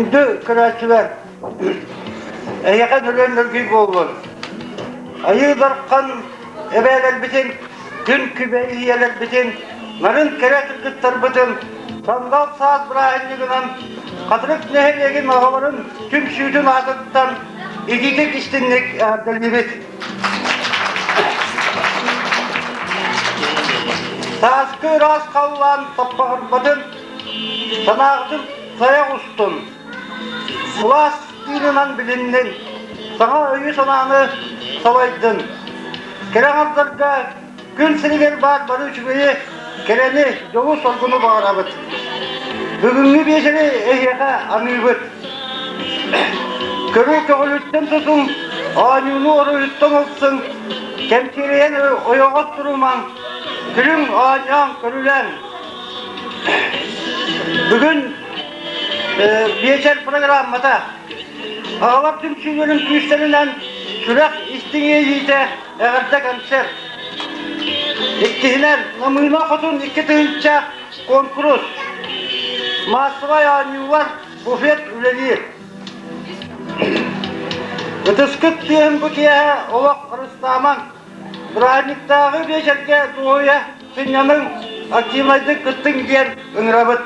Күндү көрөөччүлэр, эһиэхэ нөрүөн нөргүй буоллун. Айыы Дархан эбээлэрбитин, күн күбэй ийэлэрбитин, нарын кэрэ кыргыттарбытын сандал саас бырааһынньыгынан Хатырык нэһилиэгин аҕаларын түмсүүтүн аатыттан итиитик истинник эҕэрдэлиибит. Сааскы ыраас халлаан таппаҕырбатын, санааҕытын сайа устун, сылаас тыынынан билиннин, саҥа өйү-санааны салайдын. Кэрэ аҥардарга күн сиригэр баар бары үчүгэйи, кэрэни, дьолу-соргуну баҕарабыт. Бүгүҥҥү биэчэри эһиэхэ аныыбыт. Көрүү көҕүлүттэн тутуҥ, оонньууну оруйуттан ылсыҥ, кэмчиэрийэн ойоҕос турумаҥ, күлүҥ оонньооҥ, көрүлээҥ. Бүгүн биэчэр программата аҕалар түмсүүлэрин күүстэринэн сүрэх истиҥ иэйиитэ эҕэрдэ концерт. Иккиһинэн, Намыына Хотун 2000 куонкурус. Маассабай оонньуулар, буфет үлэлиир. Ытыскыт тыаһын бу киэһэ олох харыстаамаҥ. Бырааһынньыктааҕы биэчэргэ дуоһуйа сынньаныҥ, активнайдык кыттыҥ диэн ыҥырабыт.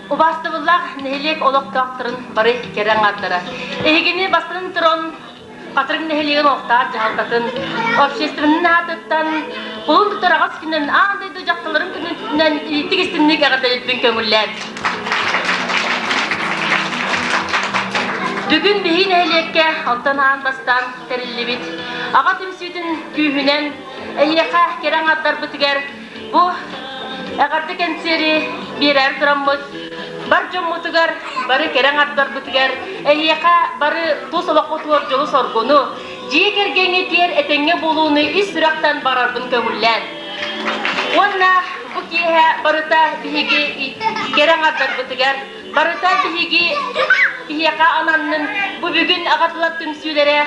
Убаастабыллаах нэһилиэк олохтоохторун бары кэрэ аҥаардара. Эһигини бастатан туран Хатырык нэһилиэгин олохтоох дьаһалтатын общественнай аатыттан кулун тутар аҕыс күнүн аан дойду дьахталларын күнүнэн итик истинник эҕэрдэлиирбин көҥүллээн. Бүгүн биһи нэһилиэккэ алтан аан бастаан тэриллибит аҕа түмсүүтүн күүһүнэн эһиэхэ кэрэ аҥардарбытыгар бу эҕэрдэ кэнсиэри биэрээр тураммыт бар дьоммутугар, бары кэрэ аҥардарбытыгар эһиэхэ бары тус олоххутугар дьолу-соргуну, дьиэ кэргэҥҥитигэр этэҥҥэ буолууну ис сүрэхтэн барарбын көҥүллээн. Уонна бу киэһэ барыта биһиги кэрэ аҥардарбытыгар, барыта биһиги биһиэхэ ананнын бу бүгүн аҕатылар түмсүүлэрэ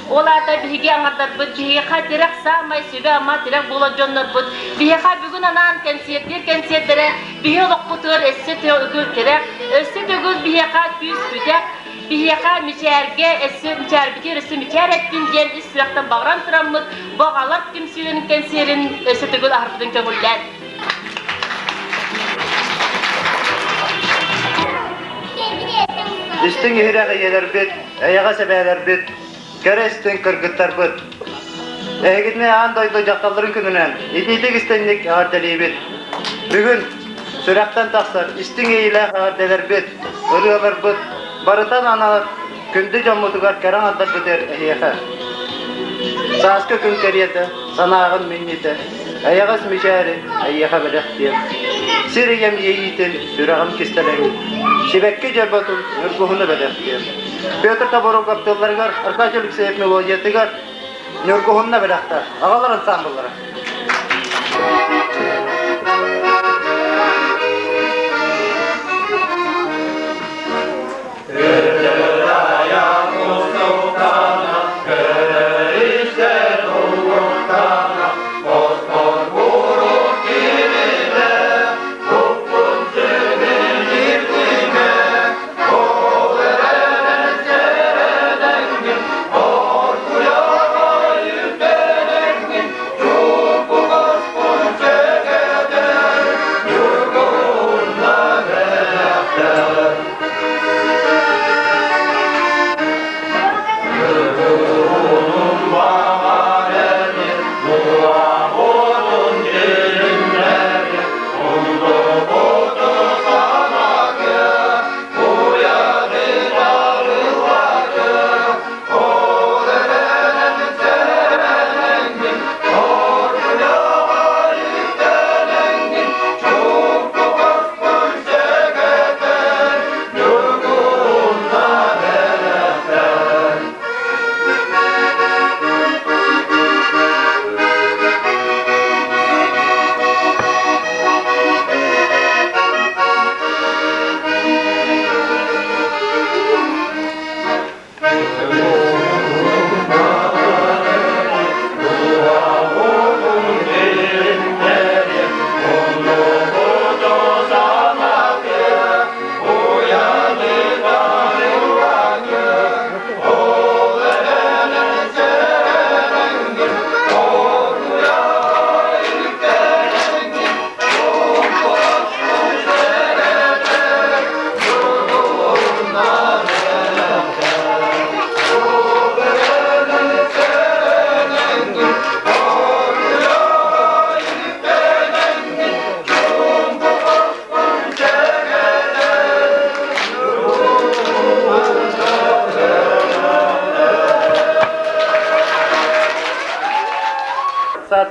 Ол аата биһиги аҥардарбыт, биһиэхэ тирэх саамай сүбэ-ама тирэх буолар дьоннорбут, биһиэхэ бүгүн анаан кэнсиэрдиир кэнсиэрдэрэ биһи олохпутугар өссө төгүл тирэх, өссө төгүл биһиэхэ күүс-күдэх, биһиэхэ мичээргэ өссө мичээрбитигэр өссө мичээр эттин диэн ис сүрэхтэн баҕаран тураммыт, бу аҕалар түмсүүлэрин кэнсиэрин өссө төгүл аһарбытын көҥүллээн. Истиҥ иһирэх ийэлэрбит, эйэҕэс эбээлэрбит, кэрэ истиҥ кыргыттарбыт! Эһигитини аан дойду дьахталларын күнүнэн итиитик истиҥник эҕэрдэлиибит! Бүгүн сүрэхтэн тахсар истиҥ иэйиилээх эҕэрдэлэрбит, ырыаларбыт барытан ананар күндү дьоммутугар кэрэ аҥардарбытыгар эһиэхэ. Сааскы күн кэриэтэ, санааҕын минньитэ, эйэҕэс мичээри эйиэхэ бэлэхтиэм. Сир ийэм иэйиитин, сүрэҕим кистэлэҥин, сибэкки дьөрбөтүн ньургуһуну бэлэхтиэм. Петр Таборуков тылларыгар, Аркадий Алексеев мелодиятыгар Ньургуһунна бэлэхтэр, аҕалар ансаамбыллара.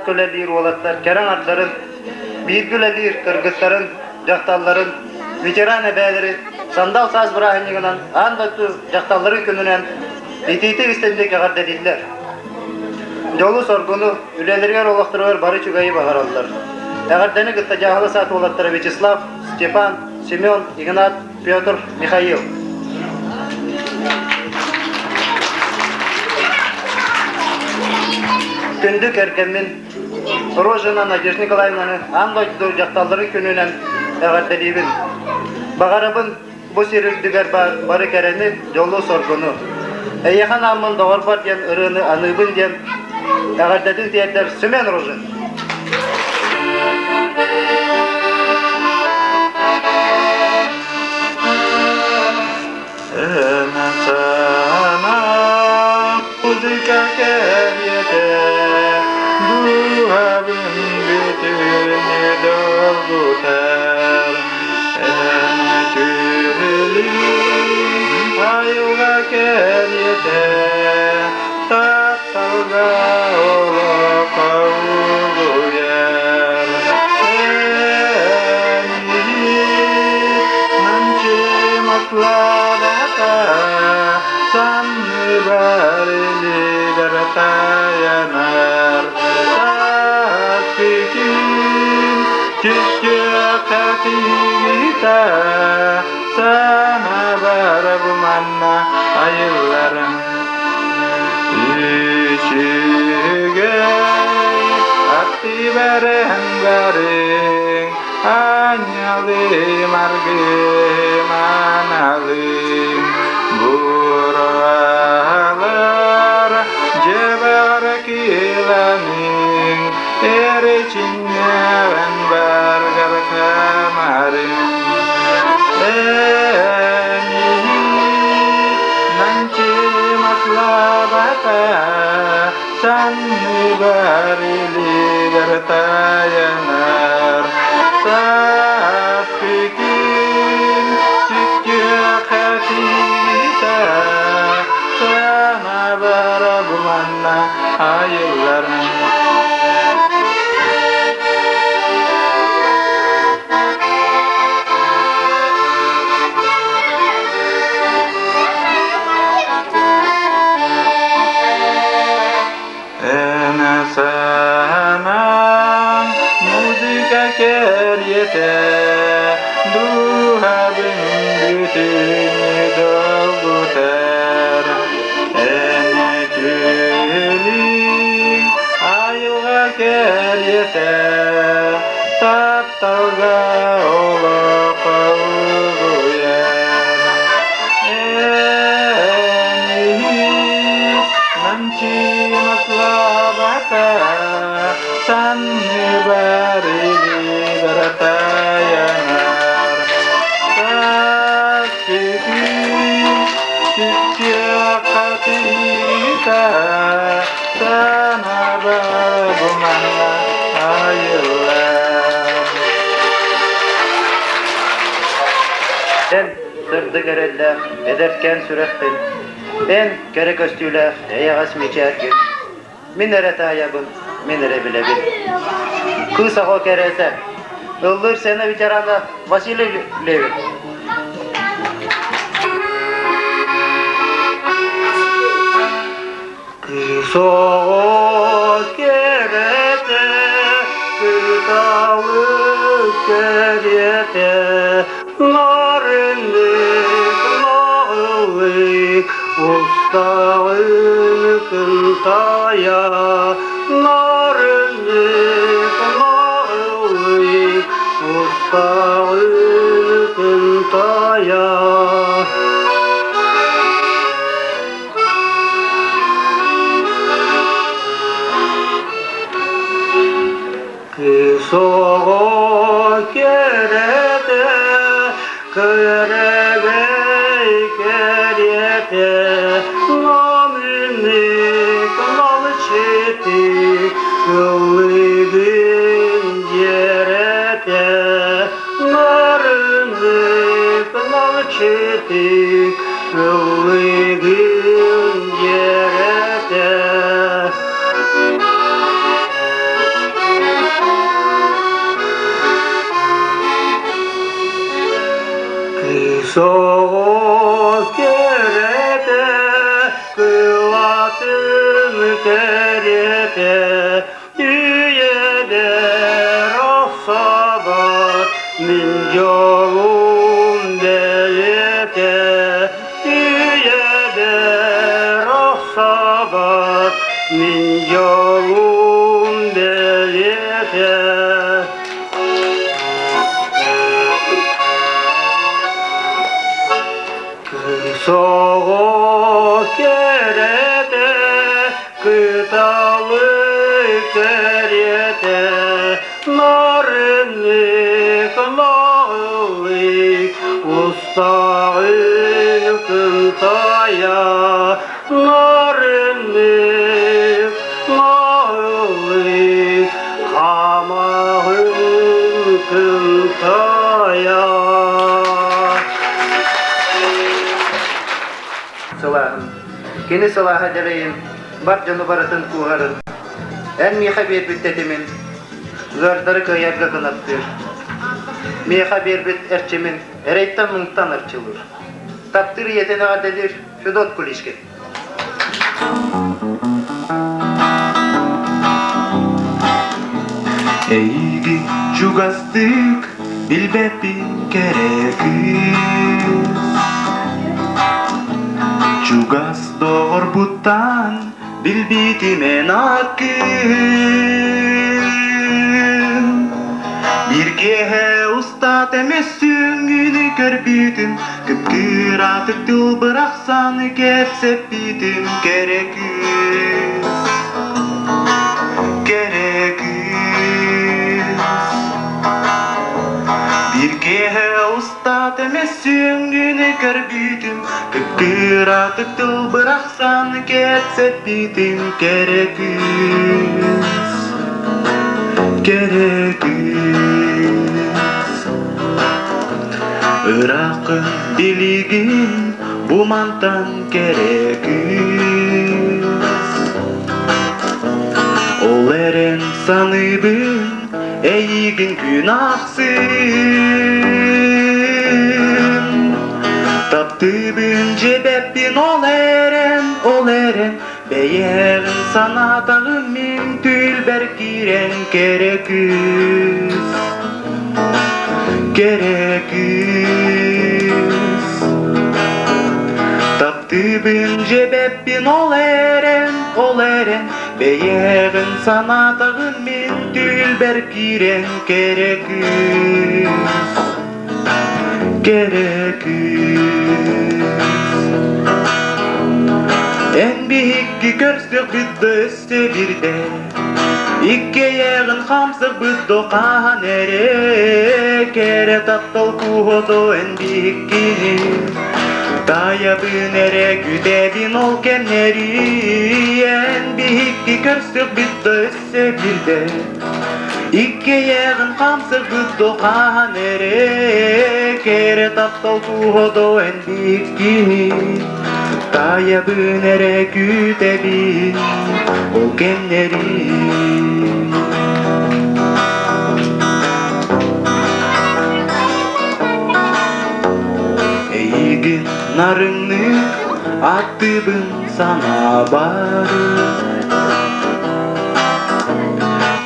саадка үлэлиир уолаттар кэрэ аҥардарын, бииргэ үлэлиир кыргыттарын, дьахталларын, ветеран эбээлэри сандал саас бырааһынньыгынан аан дойду дьахталларын күнүнэн итиитик истинник эҕэрдэлииллэр. Дьолу-соргуну, үлэлэригэр олохторугар бары үчүгэйи баҕараллар. Эҕэрдэни кытта дьааһыла саат уолаттара Вячеслав, Степан, Семен, Игнат, Петр, Михаил. Күндү кэргэммин Рожина Надежда Николаевнаны аан дойду дьахталларын күнүнэн эҕэрдэлиибин. Баҕарабын бу сир үрдүгэр баар бары кэрэни, дьолу-соргуну. Эйиэхэ анааммын доҕорбор диэн ырыаны аныыбын диэн эҕэрдэтин тиэрдэр Семен Рожин. Музыка кэриэтэ дууһабын бүтүннүү долгутар. Эн үтүөлүн айылҕа кэриэтэ тапталга олох угуйар. Эн Намчы санныбар илиибэр тайанар Саас күтүн түстүөххэ тиийитэ санабар бу манна айылларым Үчүгэй аттыбаран барыҥ Анньалым аргыым аналым буруалар дьэбэр киланыҥ эричиннээн баргар хамарым Эниин нанчыматлабата санныбар илигэр тайанар сааскы күн сүктүөххэ тиийдэ санаабара бу манна айыллар. Эн музыка кэриэтэ дууһабын бүтүн долгутар. Эн күлүҥ айылҕа кэриэтэ тапталга олох угуйар. Эн намчы славата санныбар илиилэр таянар Саас түптүөххатыыта санаба бу манна айыллар. Эн сырдык эрэллээх эдэркээн сүрэхпин Эн кэрэ көстүүлээх эйэҕэс мичээргин мин эрэ таайабын, мин эрэ билэбин. Кыыс оҕо кэрэтэ, ыллыыр сцена ветерана Василий Левин. Кыыс оҕо кэрэтэ, кыталык кэриэтэ, нарыннык наҕыллык устаҕын кынтайа, нарыннык наҕыллык устаҕын кынтайа. Кыыс оҕо кэрэтэ, кэрэгэй кэриэтэ, намыынык налычытык ыллыгын дьиэрэтэ, нарыннык налычытык ыллыгын дьиэрэтэ. Уһаабат мин дьолум бэлиэтэ. Соҕо кэрэтэ, кыталык кэриэтэ, нарыннык лаҕылык, устаҕын кынтайа, нарыннык лаҕылык, хамаҕын кынтайа. Сылааһын. Кини сылааһа дэлэйин, бар дьону барытын кууһарын. Эн миэхэ биэрбит тэтимин, ыардары кыайарга кынаттыыр. Миэхэ биэрбит эрчимин эрэйтэн-муҥтан арчылыыр. Таптыыр ийэтин эҕэрдэлиир Федот Куличкин. Эйигин чугастык билбэппин кэрэ кыыс Чугас доҕорбуттан билбитим эн аккын Биир киэһэ устаат эмис сүҥҥүнү көрбүтүм Кып-кыратык тыл бырахсан кэпсэппитим кэрэ кыыс, кэрэ кыыс. Биир киэһэ устаат эмис сүҥҥүнү көрбүтүм Кып-кыратык тыл бырахсан кэпсэппитим кэрэ кыыс, кэрэ кыыс. Ырааххын билигин бу мантан кэрэ кыыс Ол эрэн саныыбын эйигин күн ахсын Таптыыбын дьиэбэппин ол эрэн, ол эрэн Бэйэҕин санаатаҕым мин түүлбэр киирэн кэрэ кыыс, кэрэ кыыс. Таптыыбын дьиэбэппин ол эрэн, ол эрэн Бэйэҕин санаатаҕым мин түүлбэр киирэн кэрэ кыыс, кэрэ кыыс. Эн биһикки көрсөхпүт да өссө бирдэ, Иккиэйэҕин хамсыкпыт до хаһан эрэ, Кэрэ таптал кууһото эн биһиккини. Таайабын эрэ күтэбин ол кэмнэри, Эн биһикки көрсөхпүт да өссө бирдэ, Иккиэйэҕин хамсыкпыт до хаһан эрэ, Кэрэ таптал кууһото эн биһиккини. Таайабын эрэ күүтэбин ол кэмнэри. Эйигин нарыҥнык аттыбын санаабар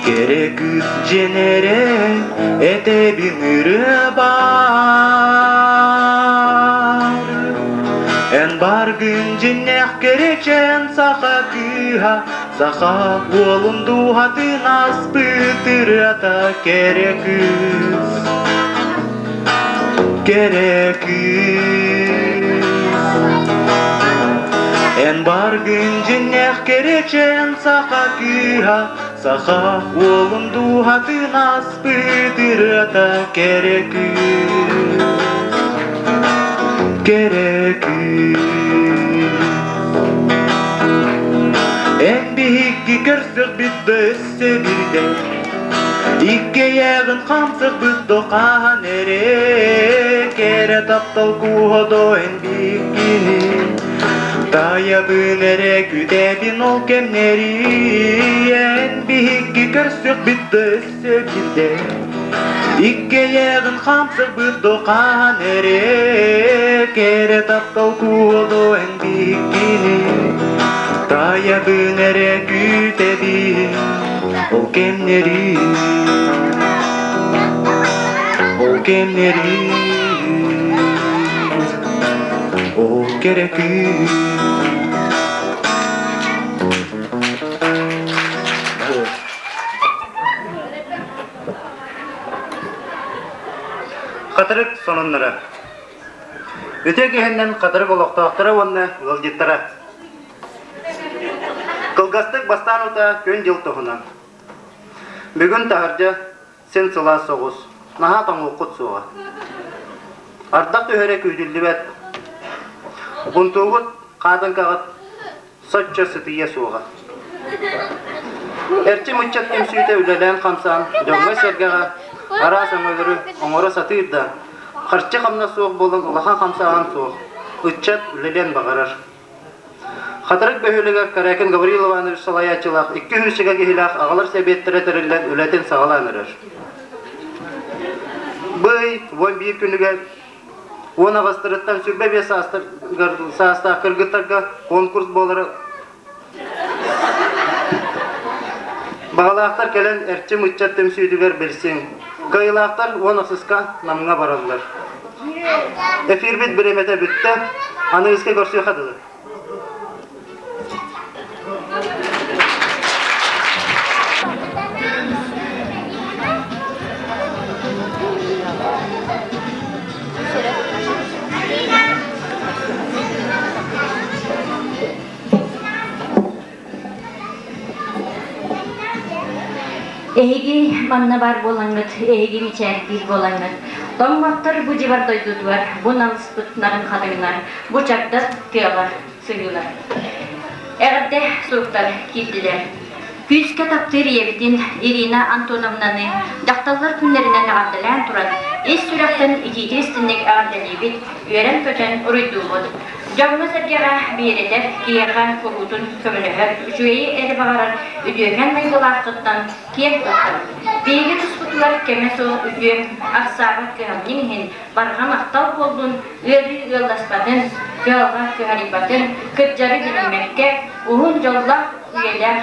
Кэрэ кыыс дьиэнэрэ этэбин ырыа баар Эн баргын дьиннээх кэрэчээн саха кыыһа, саха уолун дууһатын аспыт ырыата кэрэ кыыс, кэрэ кыыс. Эн баргын дьиннээх кэрэчээн саха кыыһа, саха уолун дууһатын аспыт ырыата кэрэ кыыс. Кэрэ кыыс. Эн биһикки көрсөхпүт да өссө бирдэ, Иккиэйэҕин хамсыкпыт до хаһан эрэ, Кэрэ таптал кууһа до эн биһиккини. Таайабын эрэ күтэбин ол кэмнэри, Эн биһикки көрсөхпүт да өссө бирдэ, Иккиэйэҕин хамсырбыт духаан эрэ, кэрэ таптал куолу эн биһиккини. Таайабын эрэ күүтэбин, ол кэмнэри, ол кэмнэри, ол кэрэ күн. Хатырык сонуннара. Үтүө киһиннэн Хатырык олохтоохторо уонна ыалдьыттара. Кылгастык бастаан утаа күн-дьыл туһунан. Бүгүн таһырдьа син сылаас соҕус, наһаа тоҥуоххут суоҕа. Ардах түһэрэ күүтүллүбэт. Бунтуугут, хаатыҥкаҕыт соччо сытыйыа суоҕа. Эрчим ыччат түмсүүтэ үлэлээн-хамсаан дьоҥҥо-сэргэҕэ араас өҥөлөрү оҥоро сатыыр да, харчы-хамнас суох буолан улахан хамсааһын суох, ыччат үлэлиэн баҕарар. Хатырык бөһүөлэгэр Корякин Гаврил Иванович салайааччылаах икки үһүсүгэ киһилээх аҕалар сэбиэттэрэ тэриллэн үлэтин саҕалаан эрэр. Бый 11 күнүгэр 18-тарыттан 25 саастаах кыргыттарга конкурс буолара Баҕалаахтар кэлэн Эрчим ыччат түмсүүтүгэр билсиҥ. Кыайыылаахтар 18-ка Намҥа бараллар. Эфирбит бириэмэтэ бүттэ. Аныгыска көрсүөххэ дылы. Эһиги манна баар буолаҥҥыт, эһиги мичээрдиир буолаҥҥыт, тоҥмоттор бу дьыбар дойдутугар, бу налыспыт нарын хатыҥнар, бу чагдас тыалар сыһыылар. Эҕэрдэ суруктар киирдилэр. Күүскэ таптыыр ийэбитин Ирина Антоновнаны дьахталлар күннэринэн эҕэрдэлээн туран, ис сүрэхтэн итиитин истинник эҕэрдэлиибит, үөрэн-көтөн уруйдуубут. Дьоҥҥо-сэргэҕэ биэрэтэр, киһиэхэ куруутун көмөлөһөр, үчүгэйи эрэ баҕарар үтүөкэн майгылааххыттан киэн туттар. Биһиги туспутугар кэмэ суох үтүө, ахсаабат кыһамньыҥ иһин барҕа махтал буоллун, ыарыы ыалласпатын, кыһалҕа кыһарыйбатын, кырдьары билиммэккэ, уһун дьоллоох үйэлээх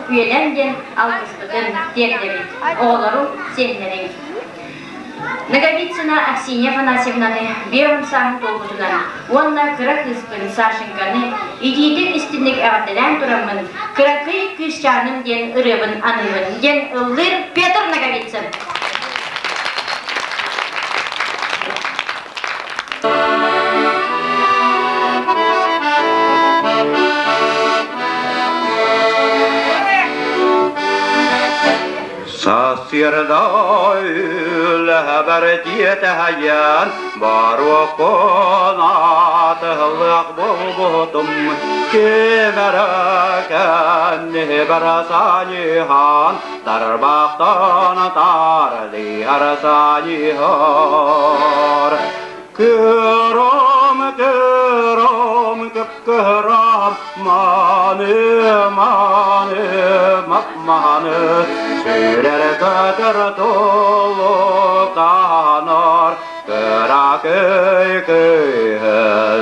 үйэлэн диэн алгыспытын тиэрдэбит. Оҕолорум, сиэннэриҥ. Ноговицына Аксинья Афанасьевнаны биэҕин сааһын туолбутунан уонна кыра кыыспын Сашеньканы итиитин истинник эҕэрдэлээн тураммын «Кыракый кыысчааным» диэн ырыабын аныыбын диэн ыллыыр Петр Ноговицын. Сарсыарда үлэһэбэр диэтэһэйэн боруоккун атыһыллыах буолбутум ким эрэ кэннибэр саньыһан тарбахтан тардыһар саньыһар Кырам, кырам, кып-кырам, маны, маны, мап-маны, сүүрэр көтөр тулуктанар, кыракый кыысчааным.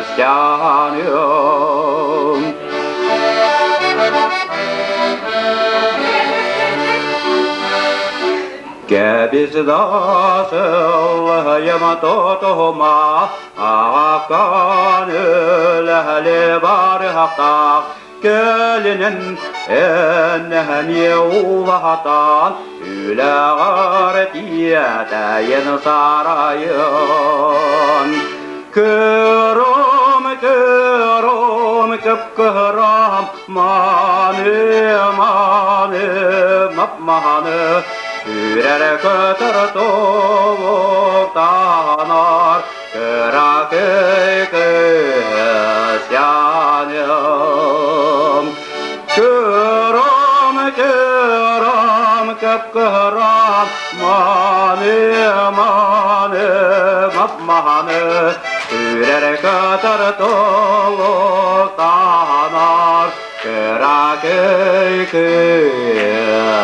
Кэбис да сыллайым тотума, аҕаккан үлэһэли барыһахтаах, кэлинэн эннэһэниэ улаһатан, үлэҕэр тиэтэйин сарайын. Көрөм, көрөм, кып-кыһырам, маны, маны, мап-маны, Сүүрэр көтөр тобуктанар, кыракый кыысчааным. Кырам, кырам, кып-кырам, маны, маны, мап-маны, сүүрэр көтөр тобуктанар, Кыракый кыысчааным.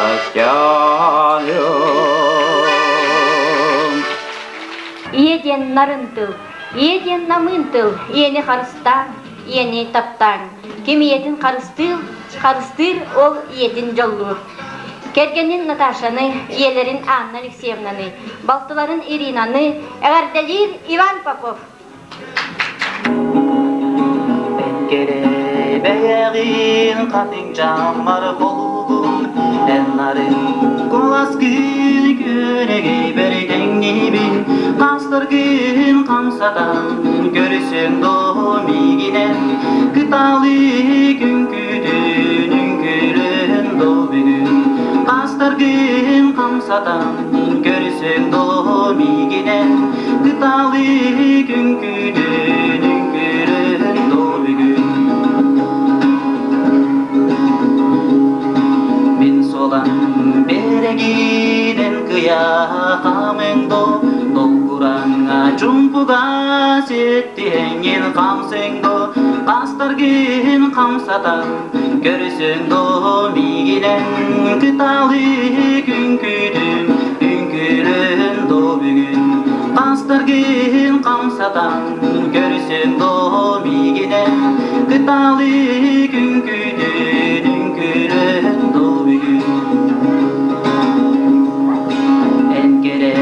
Ийэ диэн нарын тыл, ийэ диэн намыын тыл, ийэни харыстааҥ, ийэни таптааҥ. Ким ийэтин харыстыыр, харыстыыр ол ийэтин дьоллуур. Кэргэнин Наташаны, ийэлэрин Анна Алексеевнаны, балтыларын Иринаны эҕэрдэлиир Иван Попов. Бэйэҕин хатыҥ дьааммар болугун эн нарын. Куоласкын күөрэгэй бэритэҥниибин, Хастаргын хамсатан, Көрсөн доо миигинэн, Кыталы күҥкүтүн үҥкүрүн доо бүгүн. Хастаргын хамсатан, Көрсөн доо миигинэн, Кыталы күҥкүтүн үҥкүрүн доо бүгүн. Мин суолан бэрэгинэн кыйаахамын до Долгураҥҥа чумпуга ситтиһэҥҥин хамсыҥ до Хастаргын хамсатан көрсөҥ до миигинэн Кыталы күҥкүтүн үҥкүрүн до бүгүн Хастаргын хамсатан көрсөҥ до миигинэн Кыталы күҥкүтүн үҥкүрүн до бүгүн Эн кэрэ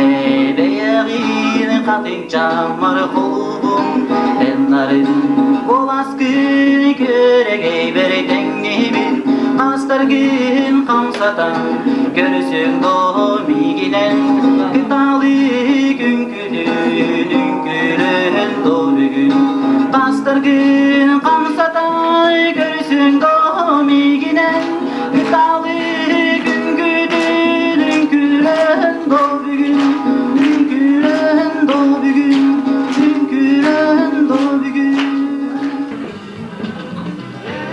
бэйэҕин хатыҥчаммар холбум Эн нарын куоласкын күөрэгэй тэҥниибин Астаргын хамсатан көрсөҥ доо миигинэн Кыталы күҥкүтүн үҥкүрүн доо бүгүн Астаргын хамсатан көрсөҥ доо миигинэн Кыталы күҥкүтүн үҥкүрүн доо бүгүн Үҥкүрүн доо бүгүн Үҥкүрүн доо бүгүн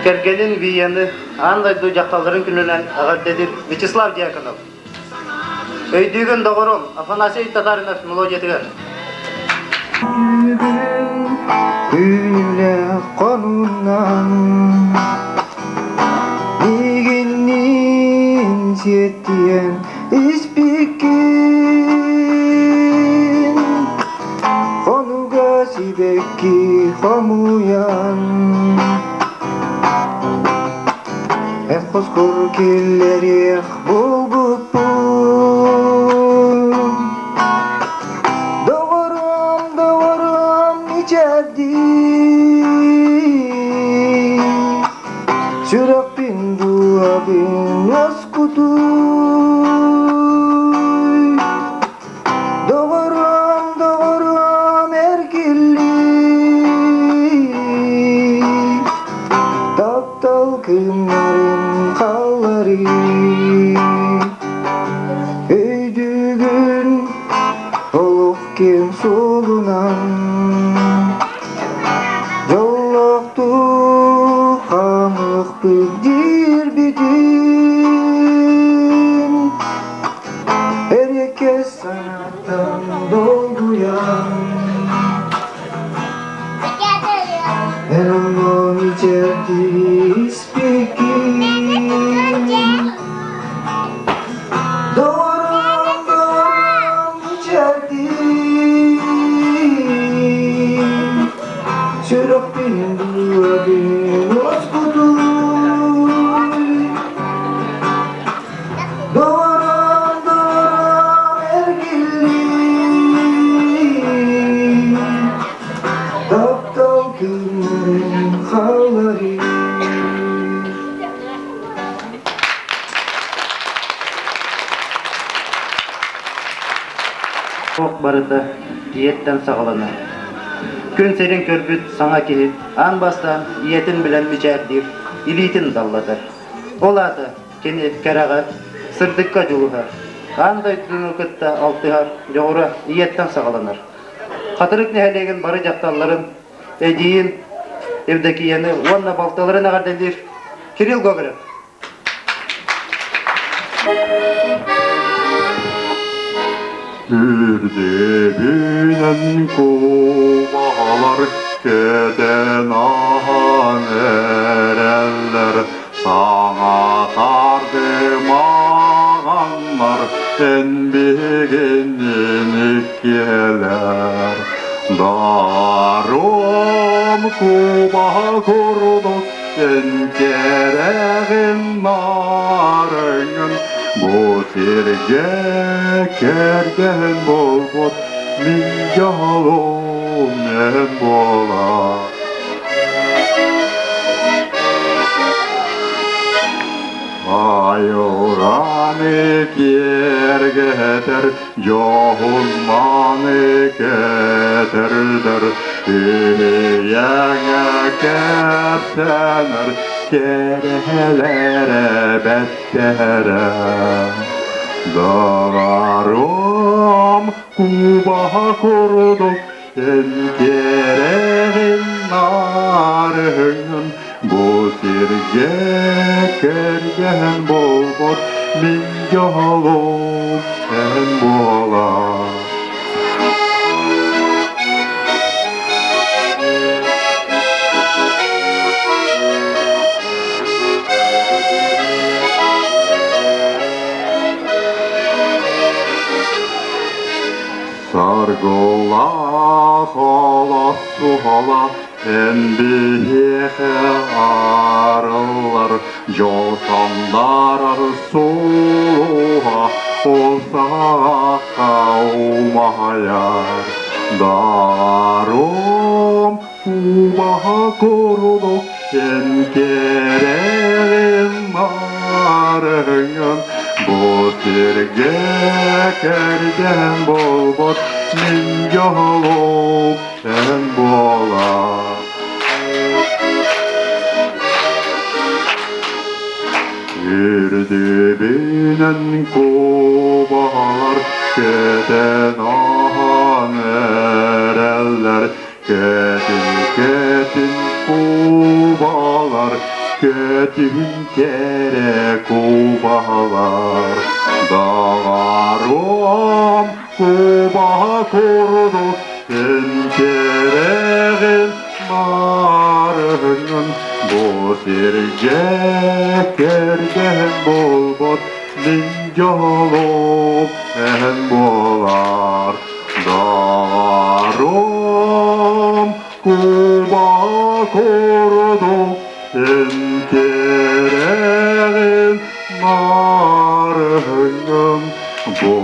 Кэргэнин Вияны аан дойду дьахталларын күнүнэн эҕэрдэлиир Вячеслав Дьяконов. Өйдүүгүн доҕорум Афанасий Татаринов мелодиятыгар. Күнүлээх хонунан Мигинниин сиэттиэн испиккин Хонуга сибэкки хомуйан Эн хоскор киллэриэх буолбуппун Доҕорум, доҕорум ичэрдии Сүрэхпин дууһабын уоскутууй Доҕорум, доҕорум эргиллии Таптал кыымнарын халларыы Өйдүүгүн олох киэҥ суолунан Дьоллоохтук хаамыахпыт диирбитин Эриэккэс санааттан долгуйан Эн оннун ичэрдиспиккин Доҕорум, доҕорум ичэрдии Сүрэхпин дууһабын уоскутууй Доҕорум, доҕорум эргиллии Таптал күннэрин халларыы Туох барыта ийэттэн саҕаланар. Күн сирин көрбүт саҥа киһи аан бастаан ийэтин билэн мичээрдиир, илиитин даллатар. Ол аата кини кэрэҕэ, сырдыкка дьулуһар, аан дойдуну кытта алтыһар дьоҕура ийэттэн саҕаланар. Хатырык нэһилиэгин бары дьахталларын эдьиийин Евдокияны уонна балтыларын эҕэрдэлиир Кирилл Гоголев. Үрдүбүнэн кумаҕалар көтөн ааһан эрэллэр, саҥа тардымаҕаннар эн биһигиннин иккиэлэр. Даром куба курдук эн кэрэҕин нарыҥын бу сиргэ кэргэн буолбут мин дьолум эн буолар. Айылҕа Хайаны киэргэтэр, дьоһун маны кэтэрдэр, Үһүйэҥэ кэпсэнэр, кэрэһэлэрэ бэттэрэ. Доҕорум кубаһа курдук эн кэрэҕин нарыһыҥын бу сиргэ кэргэн буолбут мин дьолум эн буолар. Саргылаах олох суһала эн биһиэхэ арыллар дьол сандарар сулуһа ол саҕахха умайар Дарум убаһа курдук эн кэрэҕин нарыҥын бу сиргэ кэргэн буолбут мин дьолум эн буолар. Үрдүбүнэн кубалар көтөн аһан эрэллэр Кэтин, кэтин кубалар, кэтин кэрэ кубалар. Даҕаруом кубаһа курдук эн кэрэҕин маарыҥын бу сиргэ кэргэн буолбут мин дьолум эн буолар. Даром куба курдук эн кэрэҕин нарыҥын бу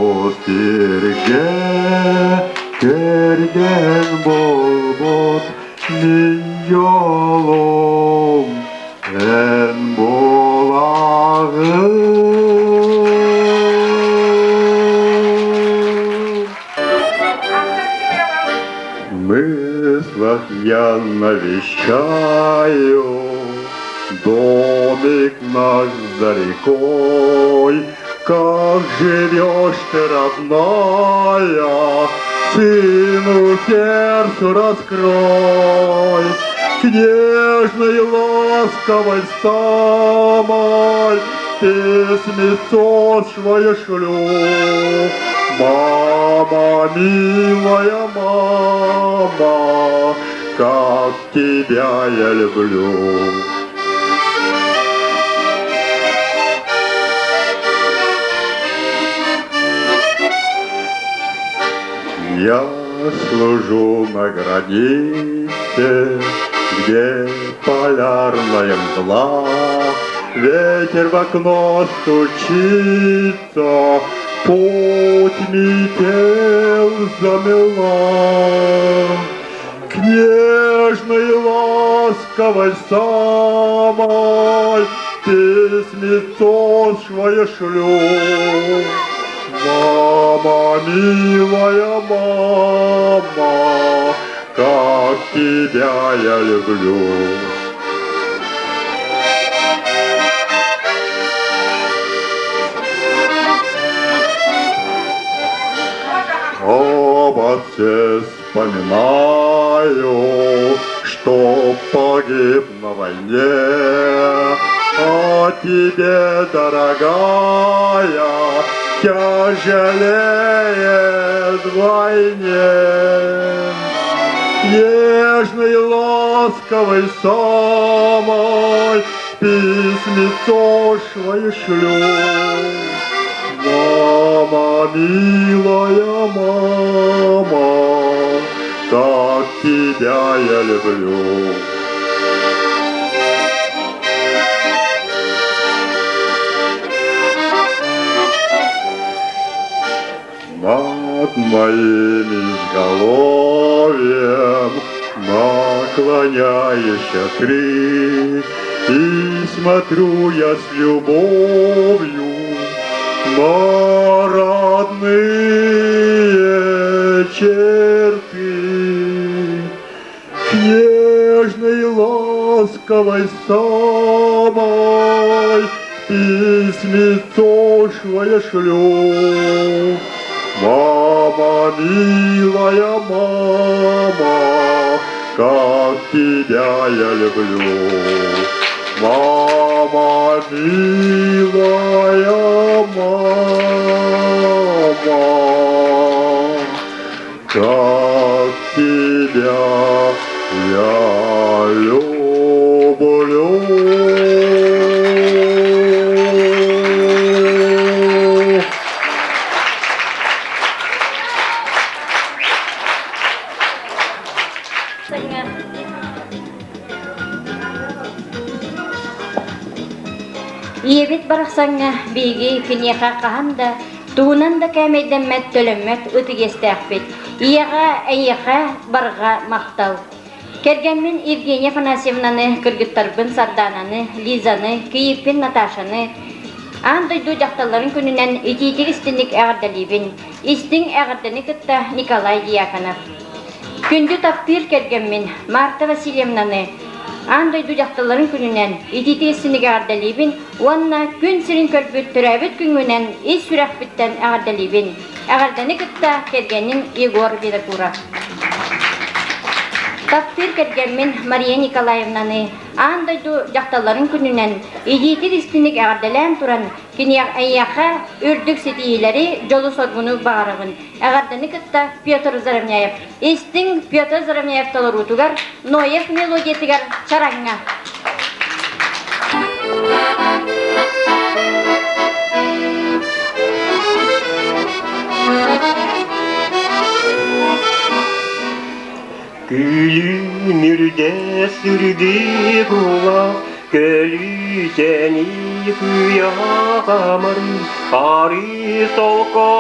сиргэ кэргэн буолбут мин дьолум эн буолаҕын. Мыслах я навещаю домик наш за рекой. Как живешь ты, родная, сыну сердцу раскрой. К нежной ласковой самой письмецо свое шлю. Мама, милая мама, как тебя я люблю. Я служу на границе, где полярная мгла, Ветер в окно стучится, путь метель замела. К нежной ласковой самой письмецо свое шлю. Мама, милая мама, как тебя я люблю. Об отце вспоминаю, что погиб на войне. О тебе, дорогая, тяжелее вдвойне. Нежной, ласковой самой письмецо свое шлю. Мама, милая мама, как тебя я люблю. Над моим изголовьем наклоняешься ты, И смотрю я с любовью Но родные черты Нежной ласковой самой Письмецо свое шлю. Мама, милая мама, как тебя я люблю. Мама, милая мама, как тебя я люблю. Ийэбит барахсаҥҥа биһиги киниэхэ хаһан да тугунан да кээмэйдэммэт, төлөммөт ытык иэстээхпит. Ийэҕэ, эйиэхэ барҕа махтал. Кэргэммин Евгения Афанасьевнаны, кыргыттарбын Сардаананы, Лизаны, кийииппин Наташаны Аан дойду дьахталларын күнүнэн итиитик истинник эҕэрдэлиибин. Истиҥ эҕэрдэни кытта Николай Дьяконов. Күндү таптыыр кэргэммин Марта Васильевнаны Аан дойду дьахталларын күнүнэн итиитик истинник эҕэрдэлиибин уонна күн сирин көрбүт төрөөбүт күҥҥүнэн ис сүрэхпиттэн эҕэрдэлиибин. Эҕэрдэни кытта кэргэним Егор Винокуров. Таптыыр кэргэммин Мария Николаевнаны Аан дойду дьахталларын күнүнэн илиитин истиник эҕэрдэлээн туран, эйиэхэ үрдүк ситиһиилэри, дьолу-соргуну баҕарабын. Эҕэрдэни кытта Петр Заровняев. Истиҥ Петр Заровняев толоруутугар Ноев мелодиятыгар Чараҥҥа. Күлүмүрдэ сүрдүү була, көлүчэни кыйаҕамар, арыы солко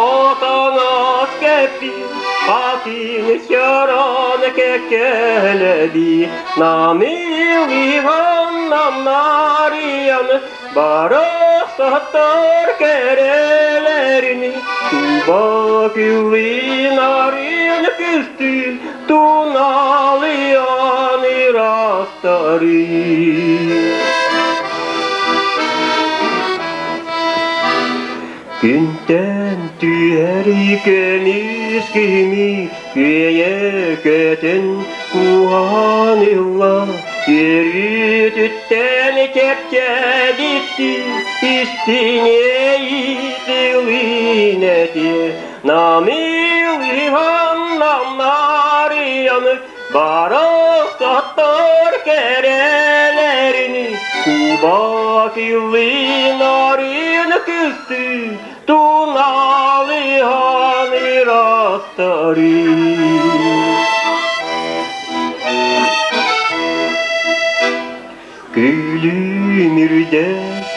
таҥас кэппит, атын чаран кэккэлэби, намылыһан намнарыйан, барахсаттар кэрэлэрин, туба күллин арын күстүн, туналыйан ырастары. Күнтэн түһэр көмүс кими күөйэ көтөн куһаан ылла Өрүтүттэн чэпчээбитти истиҥэй тылын этиэ Намылыһан намнарыйан барахсаттар кэрэлэрин Куба кылын арын кыстыы туналыһан ырастары. Күлүмүрдэ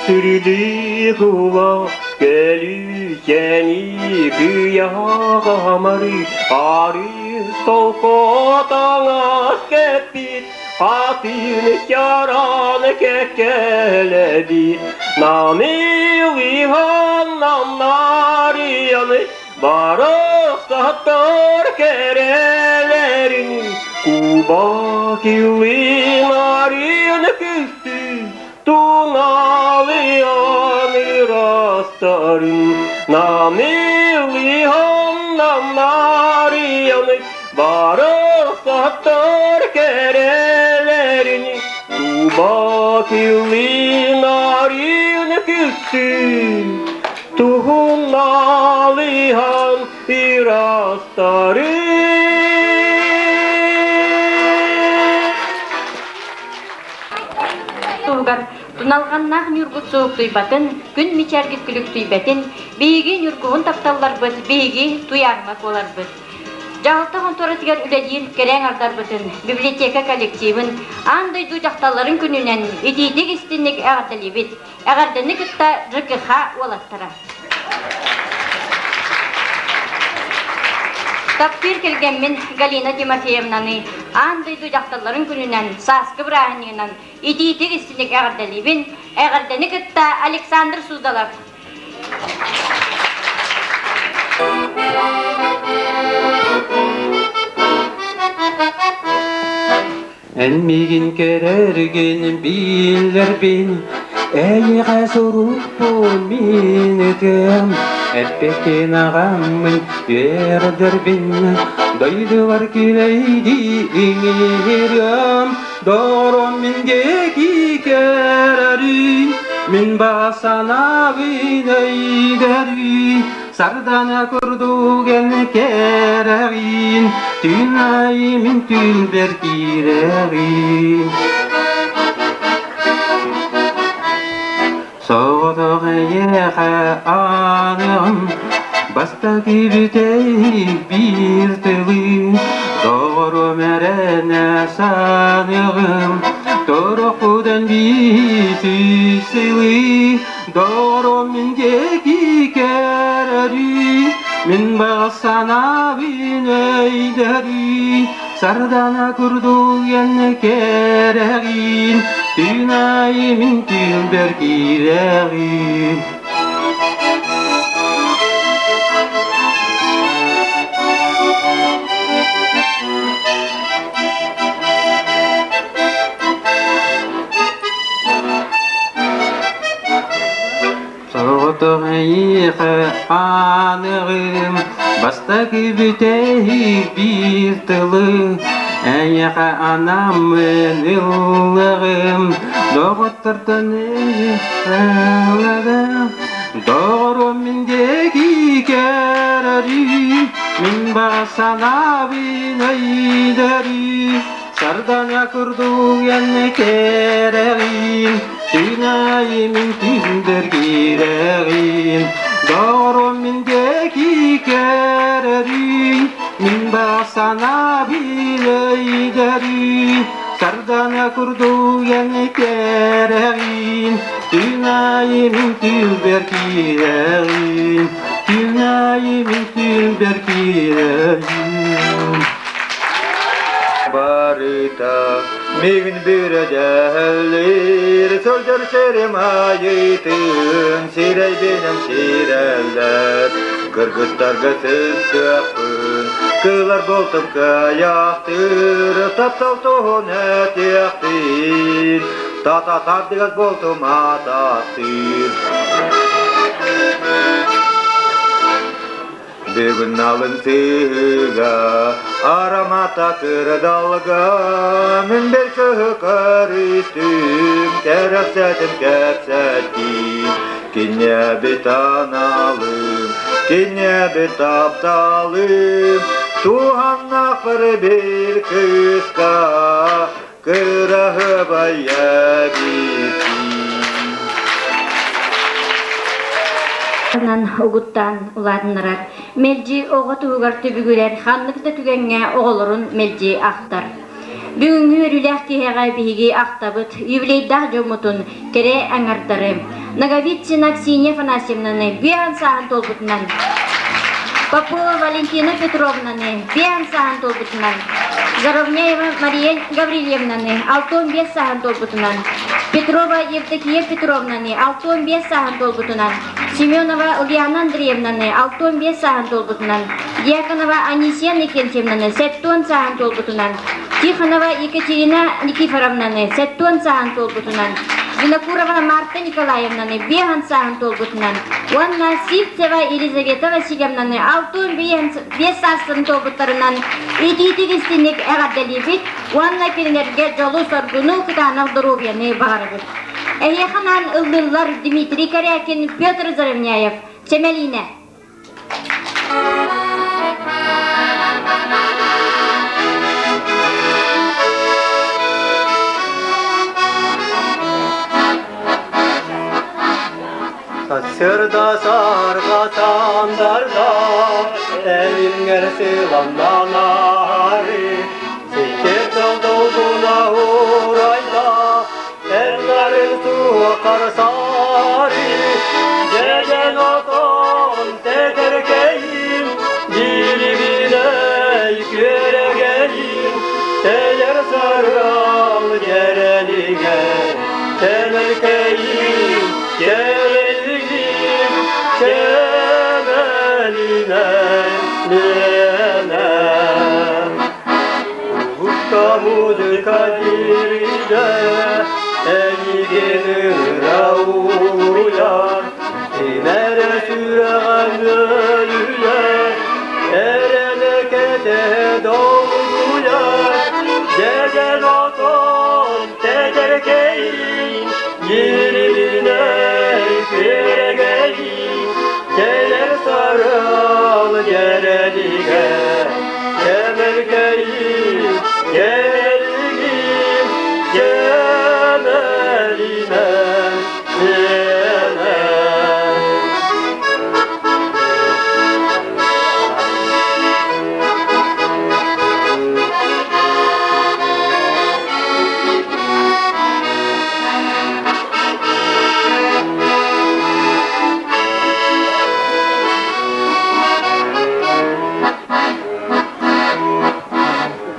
сырдыы кула көлүчэни кыйаҕамары ары солко таҥас кэппит атын чаран кэккэлэбит намылыһан намнарыйан барахсаттар кэрэлэрин куба килин арын күстү туналыйан ырастарын намылыһан намнарыйан барахсаттар кэрэлэрин куба килин арын күстү туһуналыһан ырастары. Туһугар туналҕаннаах ньургут суохтуйбатын, күн мичээргит күлүктүйбэтин, биһиги ньургуһун тапталларбыт, биһиги туйаарма буоларбыт. Дьаһалта хонтуоратыгар үлэлиир кэрэҥ ардарбытын, библиотека коллективын аан дойду дьахталларын күнүнэн итиитик истинник эҕэрдэлиибит. Эҕэрдэни кытта ЖКХ уолаттара. Таптыыр кэргэммин Галина Тимофеевнаны аан дойду дьахталларын күнүнэн, сааскы бырааһынньыгынан итиитик истиник эҕэрдэлиибин. Эҕэрдэни кытта Александр Суздалов. Эн миигин көрөргүн биллэрбин, Эйиэхэ сурукпун мин ытыам, Эппиккин аҕаммын үөрдэрбин, Дойдубар күлэйдии иҥиирим, Доҕорум мин диэки көрөрүй, Мин баҕа санаабын өйдөрүй, Сардана курдук эн кэрэҕин, Түүн аайы мин түүлбэр киирэҕин. Соҕотох эйиэхэ ааныам, Бастакы бүтэһик биир тылы, Доҕорум эрэнэ саныаҕым, Торохудан биир сылы, Доҕорум мин диэки көрөрүй, Мин баҕа санаабын өйдөрүй, Сардана курдук эн кэрэҕин, Түүн аайы мин түүлбэр киирэҕин. Соҕотох эйиэхэ ааныҕым, бастакы бүтэһик биир тылы эйиэхэ анаммын ыллаҕым, доҕоттортон ыллаҕым, доҕорум мин диэки көрөрүй, мин баҕа санаабын өйдөрүй, Сардаҥа курдук эн кэрэҕин, Түүн аайы мин түүндэр киирэҕин, Доҕорум мин диэки көрөрүй, Мин баҕа санаабын өйдөрүй, Сардаҥа курдук эн кэрэҕин, Түүн аайы мин түүлбэр киирэҕин, Түүн аайы мин түүлбэр киирэҕин. Барыта миигин бүрөдьэллир, сылдьар сирим айыытын сирэйбинэн сирэллэр. Кыргыттарга сыстыахпын, кылар болтум кыайахтыыр, таптал туһун этиэхпин, тата тардыгас болтум атастыыр. Бүгүн налын сыыга, арамата кырдалга, мин бэл кыһы көрүстүм, кэрэхсэтим кэпсэттим, киниэбит аналым, киниэбит тапталым, туһаннаах бир кыыска, кыраһыбайа Угуттаан улаатыннарар, мэлдьи оҕо туһугар түбүгүрэр, ханнык да түгэҥҥэ оҕолорун мэлдьи ахтар. Бүгүҥҥү үөрүүлээх киэһэҕэ биһиги ахтабыт юбилейдаах дьоммутун, кэрэ аҥардары. Ноговицына Ксения Афанасьевнаны биэһэн сааһын туолбутунан, Попова Валентина Петровнаны биэһэн сааһын туолбутунан, Заровняева Мария Гаврильевнаны 65 сааһын туолбутунан, Петрова Евдокия Петровнаны 65 сааһын туолбутунан, Семенова Ульяна Андреевнаны 65 сааһын туолбутунан, Дьяконова Анисия Никентьевнаны 70 сааһын туолбутунан, Тихонова Екатерина Никифоровнаны 70 сааһын туолбутунан, Винокурова Марта Николаевнаны 5 сааһын туолбутунан уонна Сивцева Елизавета Васильевнаны 65 саастарын туолбуттарынан итиитик истинник эҕэрдэлиибит уонна кинилэргэ дьолу-соргуну, кытаанах доруобуйаны баҕарабыт. Эһиэхэ анаан ыллыыллар Дмитрий Корякин, Петр Заровняев, Чэмэлиинэ. Сырда сарга сандарда Элингер сыламнанары Сикер долдуна урайда Элларын суокар сари Деден отон тедергейим Дилибиней көрегейим Телер сарал керелиге Темелкейим керелигим Темелине. Кэмэлинэн миэнэ Уһукта музыка диригэ Эйигин ыра угуйар Имэрэ сүрэҕэ нөлүйэр Эрэнэ кэтэһэ долгуйар Дьэдьэн отон тэтэркэйин Дьирибинэй күөрэгэйин Кэлэр сарыал дьэрэлигэ Кэмэлкэйин кэлигин Кэмэлимэн миэнэ.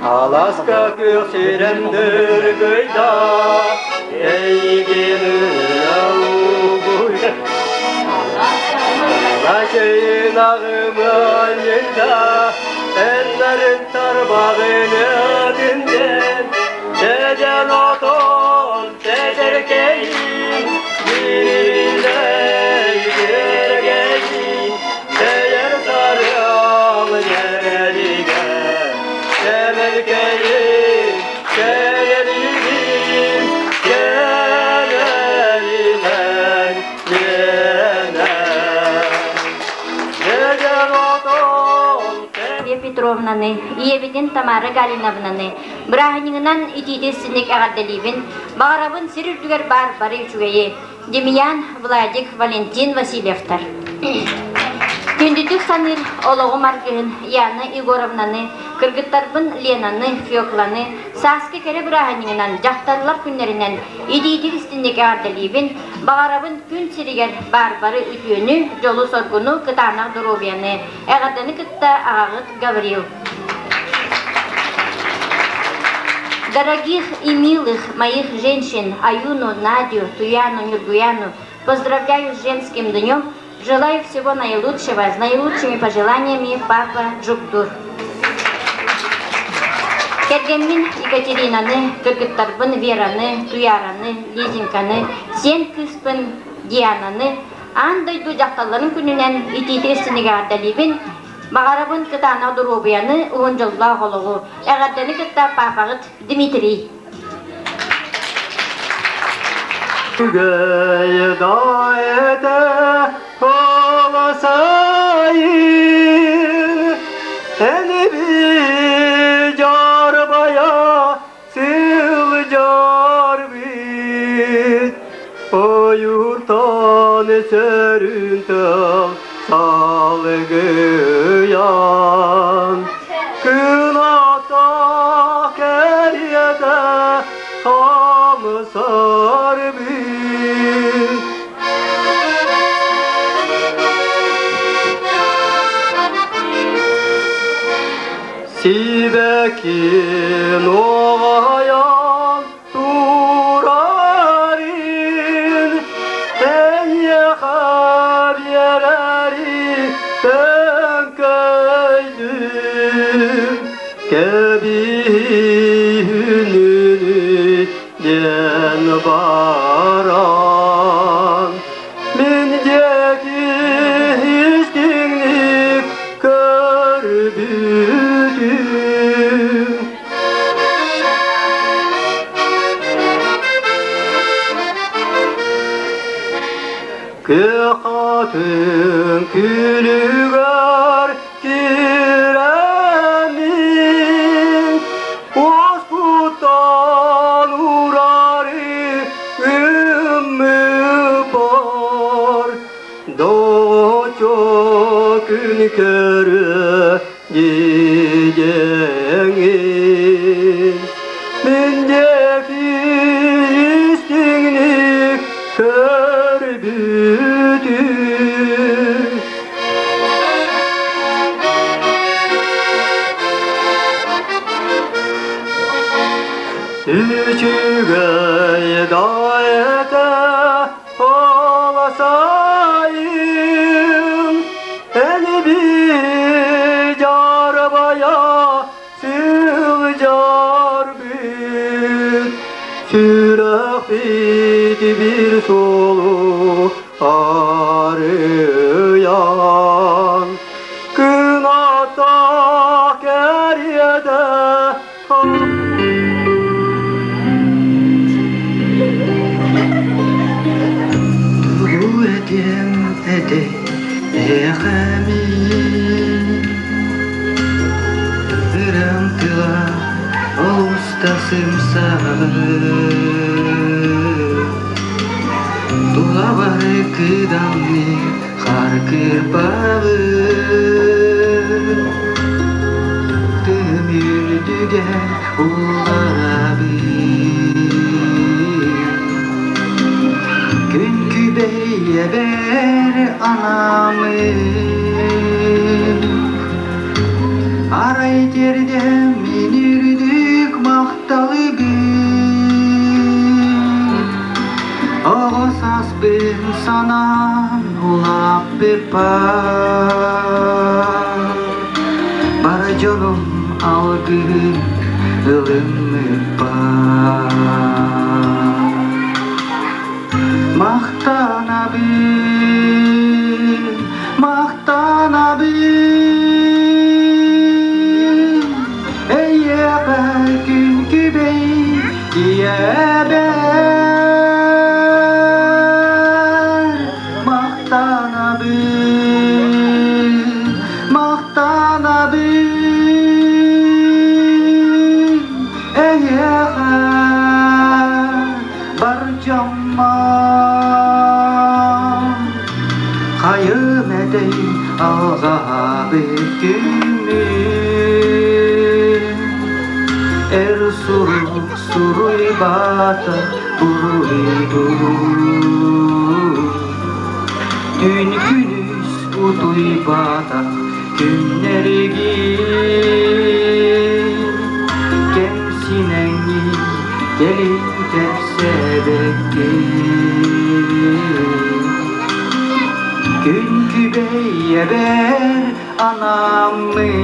Аласка күөх сирэн дыргыйда, эйигин угуйда. Алашайын ағыманында, Эннерин тарбағын өтінден, Деден отон тедеркейін, Бириней бергейін, Тейер сарыал жерелиге, Кемелкейін, келелигин, Келелимен менен. Деден отон Мария Петровнаны, ийэбитин Тамара Галиновнаны бырааһынньыгынан итиитин синник эҕэрдэлиибин, баҕарабын сир үрдүгэр баар бары үчүгэйи. Демьян, Владик, Валентин Васильевтар. Күндүтүк саныыр олоҕум аргыһын Яна Егоровнаны, кыргыттарбын Ленаны, Фекланы сааскы кэрэ бырааһынньыгынан, дьахталлар күннэринэн итиитик истинник эҕэрдэлиибин, баҕарабын күн сиригэр баар бары үтүөнү, дьолу-соргуну, кытаанах доруобуйаны, эҕэрдэни кытта аҕаҕыт Гаврил. Дорогих и милых моих женщин Аюну, Надю, Туяну, Нюргуяну поздравляю с женским днем, желаю всего наилучшего, с наилучшими пожеланиями папа Джугдур. Кэргэммин Екатеринаны, кыргыттарбын Вераны, Туяраны, Лизинканы, сиэн кыыспын Диананы аан дойду дьахталларын күнүнэн итиитик синигээрдэлиибин, баҕарабын кытаанах доруобуйаны, уһун дьоллоох олоҕу. Эҕэрдэни кытта папаҕыт Дмитрий. Үгэй-даете полосайын, Эниби жарбая сылдьар бит, Ойууртан сөрүн тыл салгыйан, Кыната кэриэтэ хамсар бит. Сибэкин оҕайан турарын, Эйиэхэ биэрэри төҥкөйдүм, Кэбиһинини диэн баран, Мин диэки истиҥник көрбүтүм. Кыахатын күлүгэр киирэммин, Уоскутан урары ыммыппар, Доҕоччу күн көрө дьиэҥин, Мин диэки истиҥник көрбүтүм. Үчүгэй да этэ оласайын, Эн Биир суолу арыйан, Кыната кэриэтэ Тугу этиэм этэй эйиэхэ мин Ырыам тыла олус да сымсаҕын Тулабар кыдамныы хаар кырбабын Тыым үрдүгэр улларабын Күн күбэйэбэр анамын Арай тиэрдэм мин үрдүк махталыбын Оҕо сааспын санаан улааппыппар Бар дьонум алгыһын ылыммыппар Махтанабын, махтанабын, эйиэхэ күн күбэй ийэбэр. Махтанабын, махтанабын, эйиэхэ бар дьоммор хайым этэй алҕаһаабыт күммүн эр сурук суруйбата буруйбун түүн күнүс утуйбатах күннэригин кэмсинэҥҥин кэлин кэпсээбэккин Күн күбэйэбэр анаммын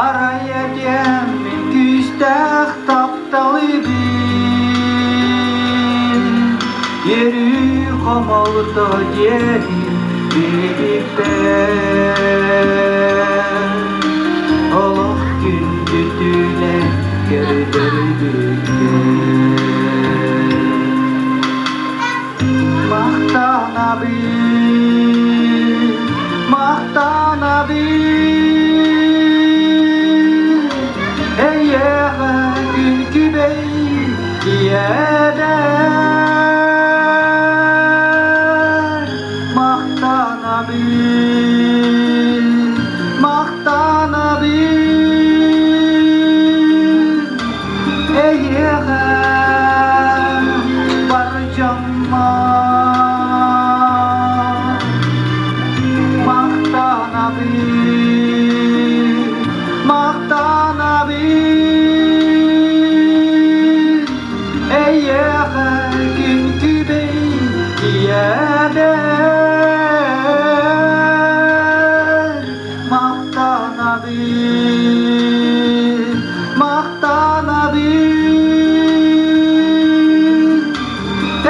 Арай этиэммин күүстээх тапталыбын Үөрүү хомолто диэни билбиппэр Олох күндүтүнэ көрдөрбүккэ Махтанабын, махтанабын, эйиэхэ күн күбэй ийэбэр. Махтанабын, махтанабын, эйиэхэ бар дьоммор. Махтанабын, махтанабын, эйиэхэ күн күбэй ийэбэр. Махтанабын, махтанабын,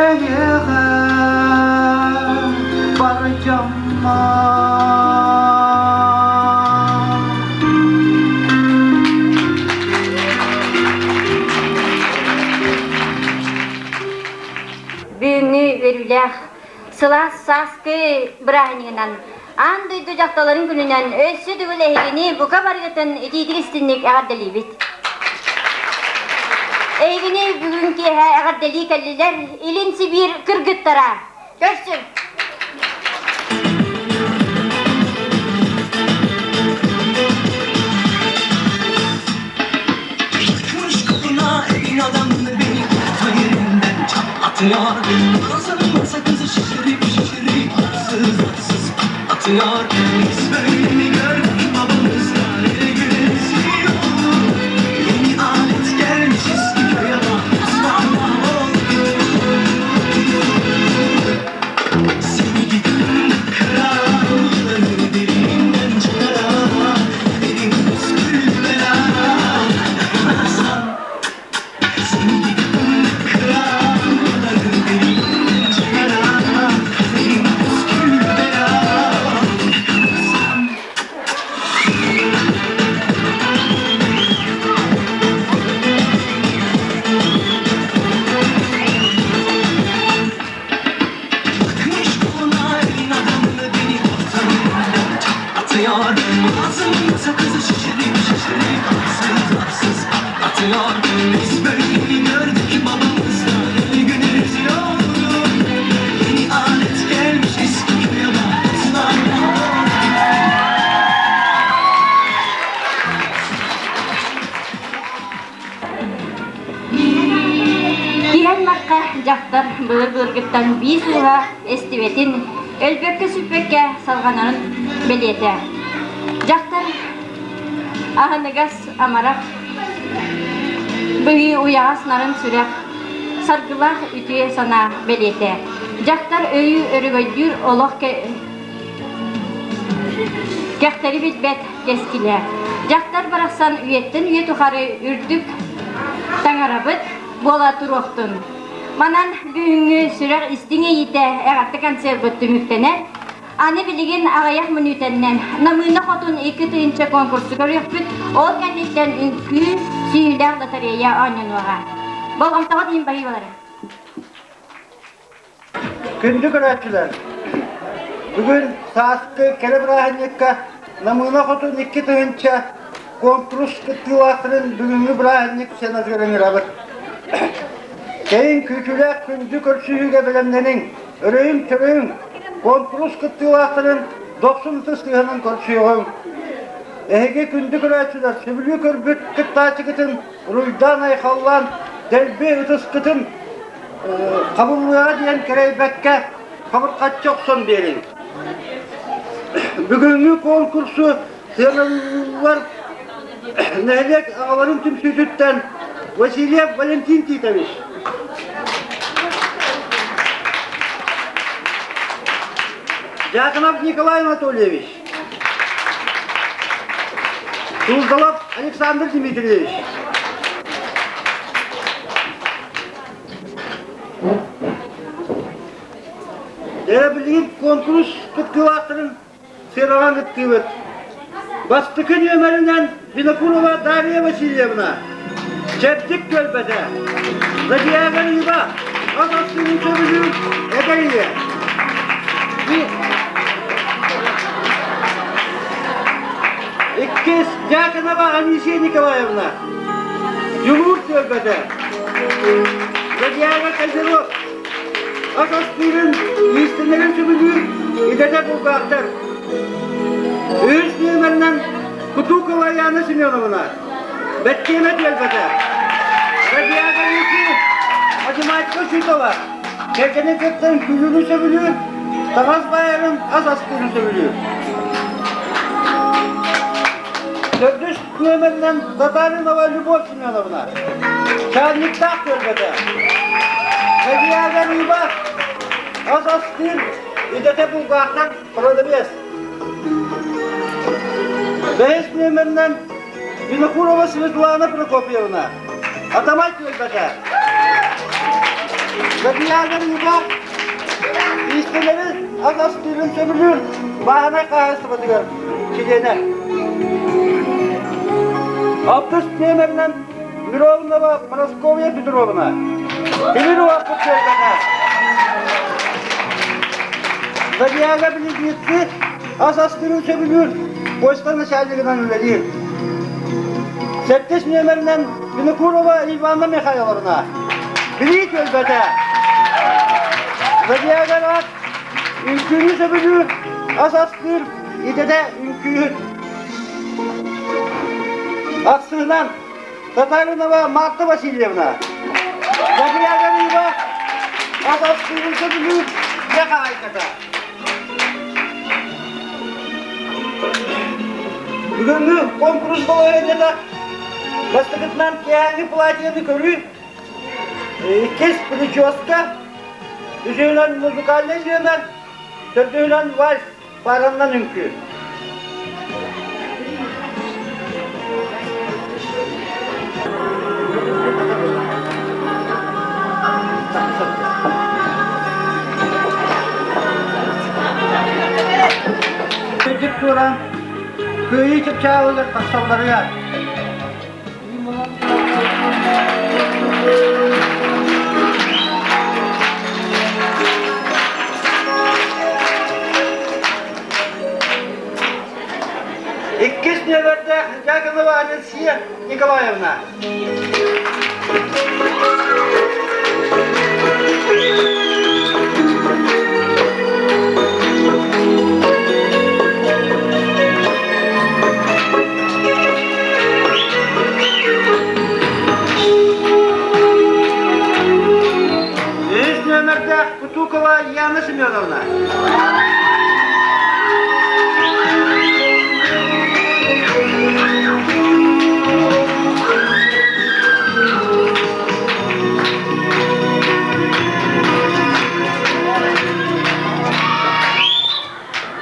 эйиэхэ бар дьоммор. Бүгүҥҥү үөрүүлээх сылаас сааскы бырааһынньыгынан Аан дойду дьахталларын күнүнэн өссө төгүл эһигини бука барыгытын итиитик истинник эҕэрдэлиибит. Эһигини бүгүн киэһэ эҕэрдэлии кэллилэр Илин Сибиир кыргыттара. Көрсүҥ! Elin adamını beni kafa yerinden çatlatıyor. Ağzının sakızı şişirip şişirip arsız arsız patlatıyor. Biz böyle mi gördük babamızdan el gülümsüyor. Yeni alet gelmiş eski köye bak Osmanlı oldu. Seni gidin kıran yılanı derinden çıkaran benim püskül belam. Seni gidin дьахтар былыр-былыргыттан биир сыыһа эстибэтин, өлбөккө-сүппэккэ салҕанарын бэлиэтэ. Дьахтар аһыныгас амарах, быһыы уйаҕас нарын сүрэх, саргылаах үтүө санаа бэлиэтэ. Дьахтар өйү өрөгөйдүүр олох кэхтэри билбэт кэскилэ. Дьахтар барахсан үйэттэн үйэ тухары үрдүк таҥарабыт буола туруохтун. Манан бүгүҥҥү сүрэх истиҥ иэйиитэ эҕэрдэ концерпыт түмүктэнэр. Аны билигин аҕыйах мүнүүтэннэн Намыына Хотун 2 тыһыынча конкурсу көрүөхпүт, ол кэнниттэн үҥкүү, сүүйүүлээх лотерея оонньонуоҕа. Болҕомтоҕо тиийин баһыыбалары. Күндү көрөөччүлэр, бүгүн сааскы кэрэ бырааһынньыкка Намыына Хотун 2 тыһыынча конкурс кыттыылаахтарын бүгүҥҥү бырааһынньык сценатыгар ыҥырабыт. Кэйиҥ күүтүүлээх күндү көрсүһүүгэ бэлэмнэниҥ, өрөйүҥ-төрөйүҥ, конкурс кыттыылаахтарын дохсун ытыс тыаһынан көрсүөҕүҥ. Эһиги күндү көрөөччүлэр сөбүлүү көрбүт кыттааччыгытын уруйдаан-айхаллаан дэлби ытыскытын хабыллыаҕа диэн кэрэйбэккэ хабырхаччы охсон биэриҥ. Бүгүҥҥү конкурсу сыаналыыллар нэһилиэк аҕаларын түмсүүтүттэн Васильев Валентин Титович. Дьяконов Николай Анатольевич. Суздалов Александр Дмитриевич. Дьэ, билигин конкурс кыттыылаахтарын сыанаҕа кыттыыбыт. Бастакы нүөмэринэн Винокурова Дарья Васильевна, Чэбдик түөлбэтэ, Надия Галиева, ас астыырын сөбүлүүр эдэр ийэ. Иккис Дьяконова Анисия Николаевна, Дьулуур түөлбэтэ, Надияга Козеров, ас астыырын, иистэнэрин сөбүлүүр идэтэ булгаахтар. Үһүс нүөмэринэн Кутукова Яна Семеновна, Бэттиэмэ түөлбэтэ, Радиага Луки, математика учуутала, кэргэнин кытта үҥкүүлүүрүн сөбүлүүр, таҥас баайарын, ас астыырын сөбүлүүр. Төрдүс нүөмэринэн Татаринова Любовь Семеновна, Чаанньыктаах түөлбэтэ, Радиага Рыба, ас астыыр идэтэ булгаахтар продавец. Бэһис нүөмэринэн Винокурова Светлана Прокопьевна, Атамай түөлбэтэ. Радиага Рыба, иистэнэри ас астыырын сөбүлүүр бааһынай хаһаайыстыбатыгар чилиэнэ. Алтыс нүөмэринэн Миронова Прасковья Петровна, Тимир уоппут түөлбэтэ. Зодиага близнецы ас астыырын сөбүлүүр почта начальнигынан үлэлиир. Сэттис нүөмэринэн Винокурова Иванна Михайловна, Билии түөлбэтэ. Зодиага үҥкүүнү сөбүлүүр, ас астыыр, идэтэ үҥкүүһүт. Ахсыһынан Татаринова Марта Васильевна, Зодиага ас астыырын сөбүлүүр дьэ хаһаайката. Бүгүҥҥү конкурс балаһыанньата бастакытынан киэһээҥҥи платьены көрүү, иккис прическа, үсүһүнэн музыкальнай нүөмэр, төрдүһүнэн вальс паараннан үҥкүү. Кырдьык туоран кыайыы чыпчаалыгар тахсалларыгар Иккис нүөмэрдээх Дьяконова Анисия Николаевна. нүөмэрдээх Кутукова Яна Семеновна.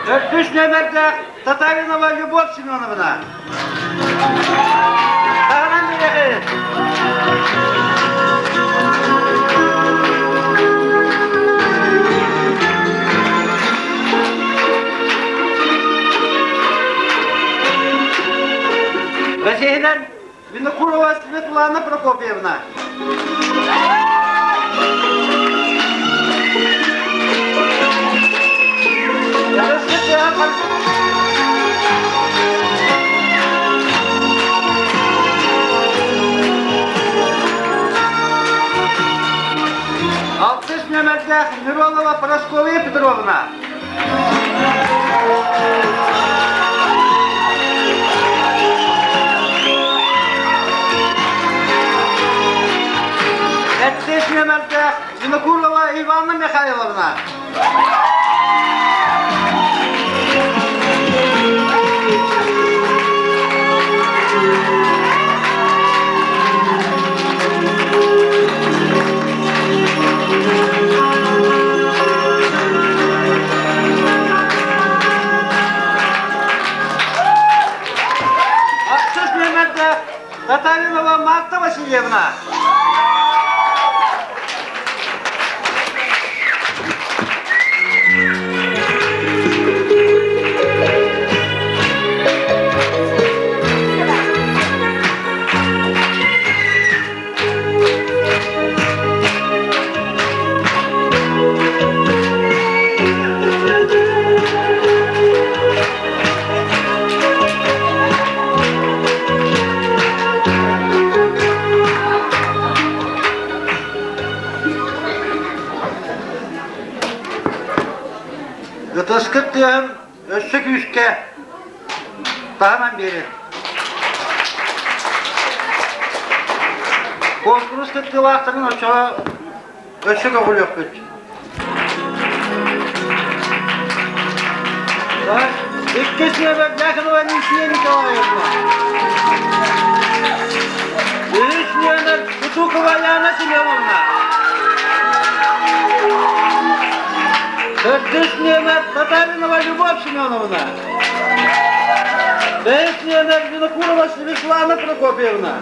Төрдүс нүөмэрдээх Татаринова Любовь Семеновна. Таһынан биэрэҕит. Василий Винокурова Светлана Прокопьевна. Алтыс нүөмэрдээх Миронова Прасковья Петровна. Сэттис нүөмэрдээх Винокурова Иванна Михайловна. Ахсыс нүөмэрдээх Татаринова Марта Васильевна. Ытыскыт тыаһын өссө күүскэ таһынан биэрин. Куонкурус кыттыылаахтарын оччоҕо өссө көҕүлүөхпүт. Иккис нүөмэр Дьяконова Анисия Николаевна. Үһүс нүөмэр Кутукова Яна Семеновна. Төрдүс нүөмэр Татаринова Любовь Семеновна. Бэһис нүөмэр Винокурова Светлана Прокопьевна.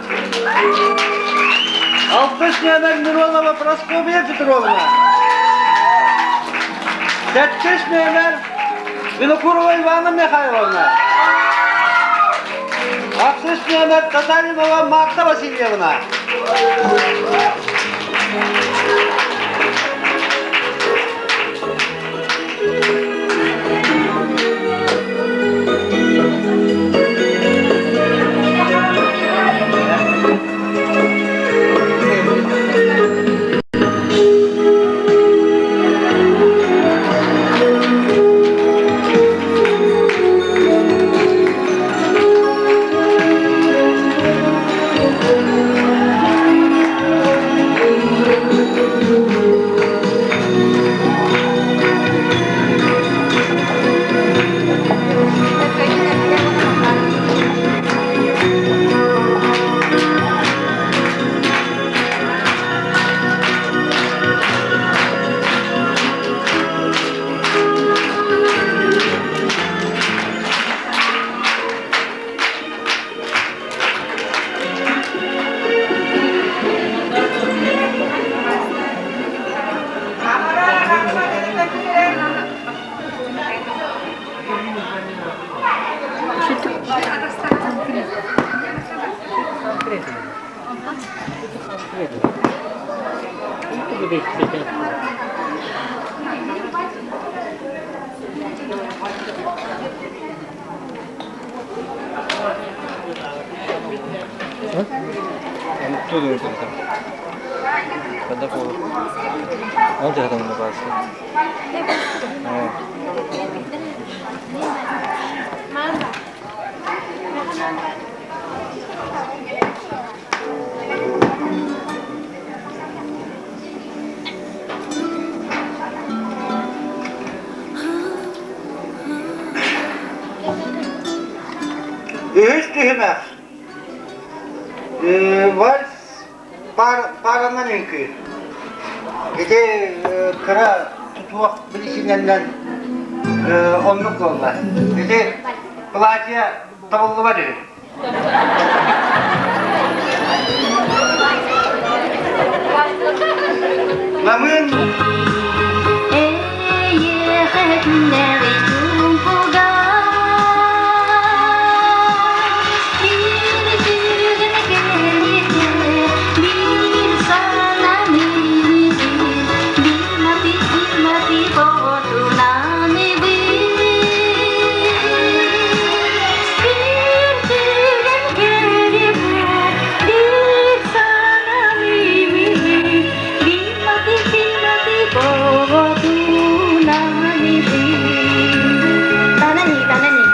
Алтыс нүөмэр Миронова Прасковья Петровна. Сэттис нүөмэр Винокурова Ивана Михайловна. Ахсыс нүөмэр Татаринова Марта Васильевна. Үһүс түһүмэх вальс пааранан үҥкүү. Ити кыра тутуох билисинэннэн оннук буолла. Ити платье табыллыбат үһү. Намыын Эйиэхэ күннээҕи чуумпуга Биир сүргүн кэлиитэ, биир санаан илиитин, биир мати, биир мати оҕотунан Биир түгэн кэлиитэ, биир санаан илиитин, биир мати, оҕотунан Танани, танани.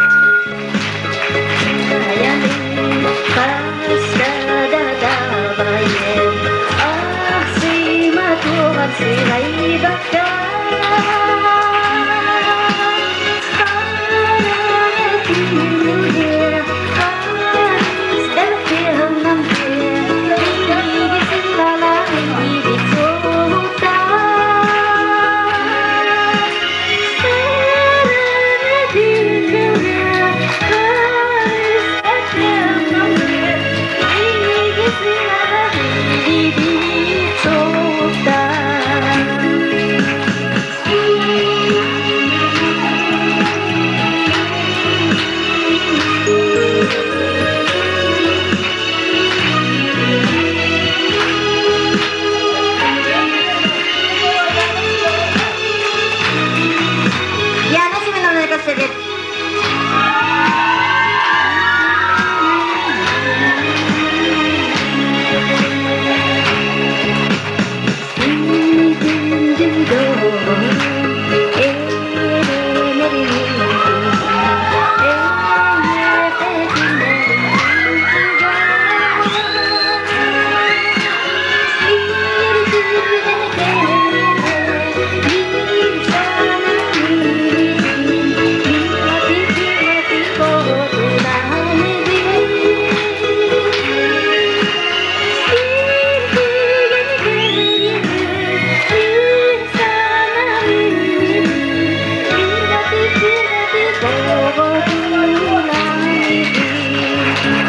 Яна Семеновна Косовец.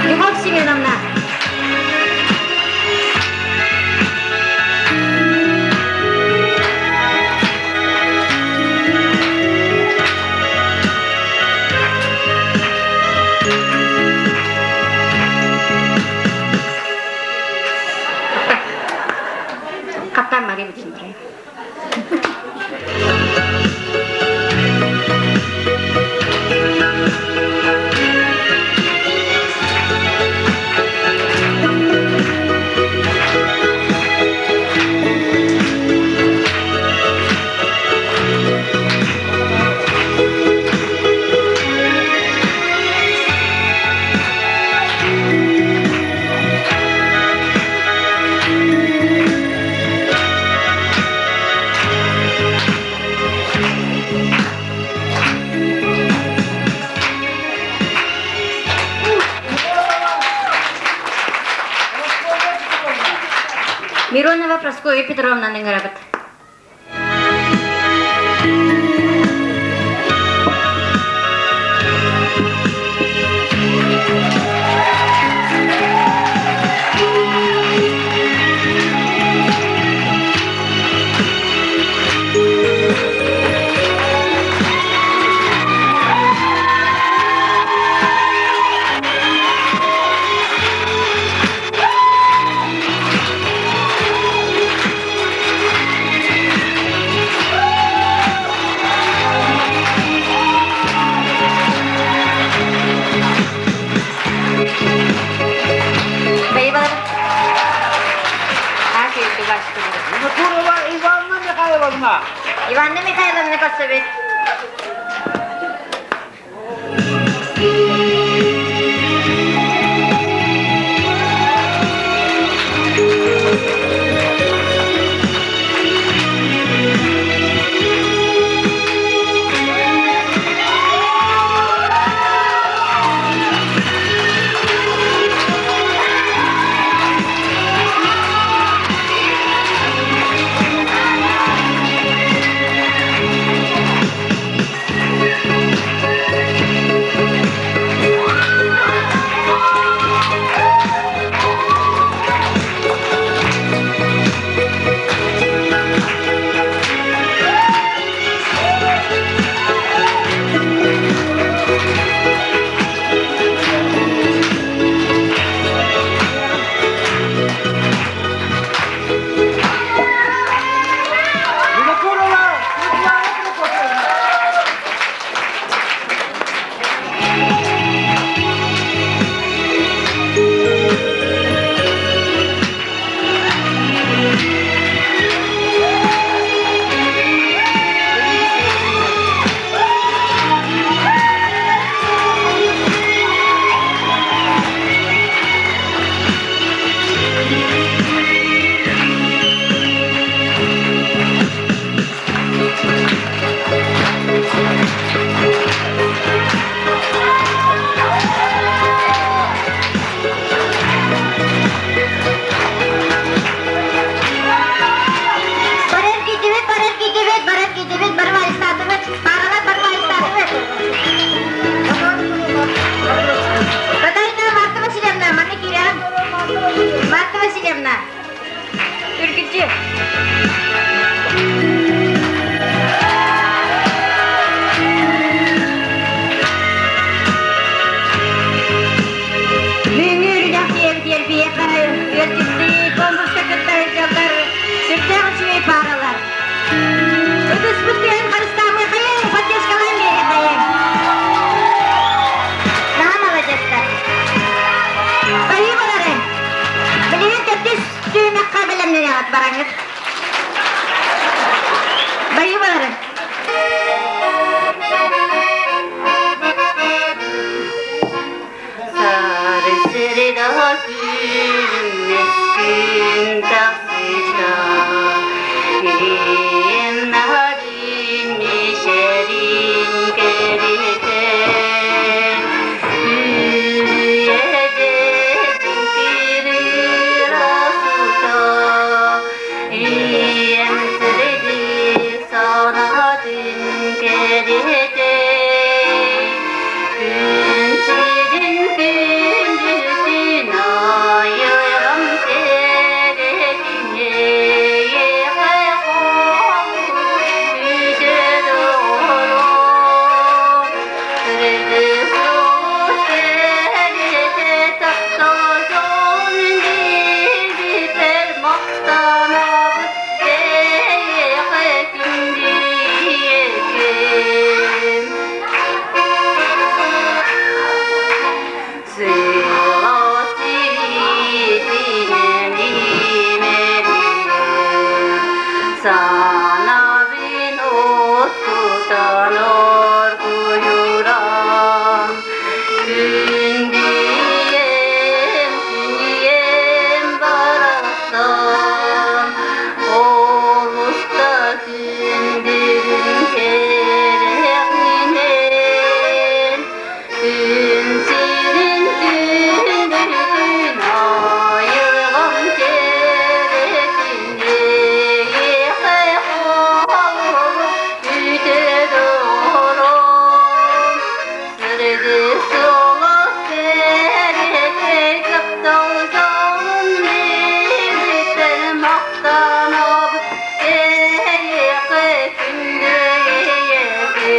Любовь Семеновна. Капкан Мария Владимировна. Миронова Прасковья Петровна ыҥырабыт. Винокурова Иванна Михайловна. Иванна Михайловна көрсөбүт. Санаабын уоскутан оргуйуран, Күндүйэм, күндүйэм барахсан, Олус да күндүгүн кэрэхинэн, Күн сирин күндүтүн айылҕам кэрэтин эйиэхэ холобур үтэ доҕором. Сырды суолас сэрэтэ таптал дьолун билбиттэн махтанабыт эйиэхэ күндү эйиэхэ.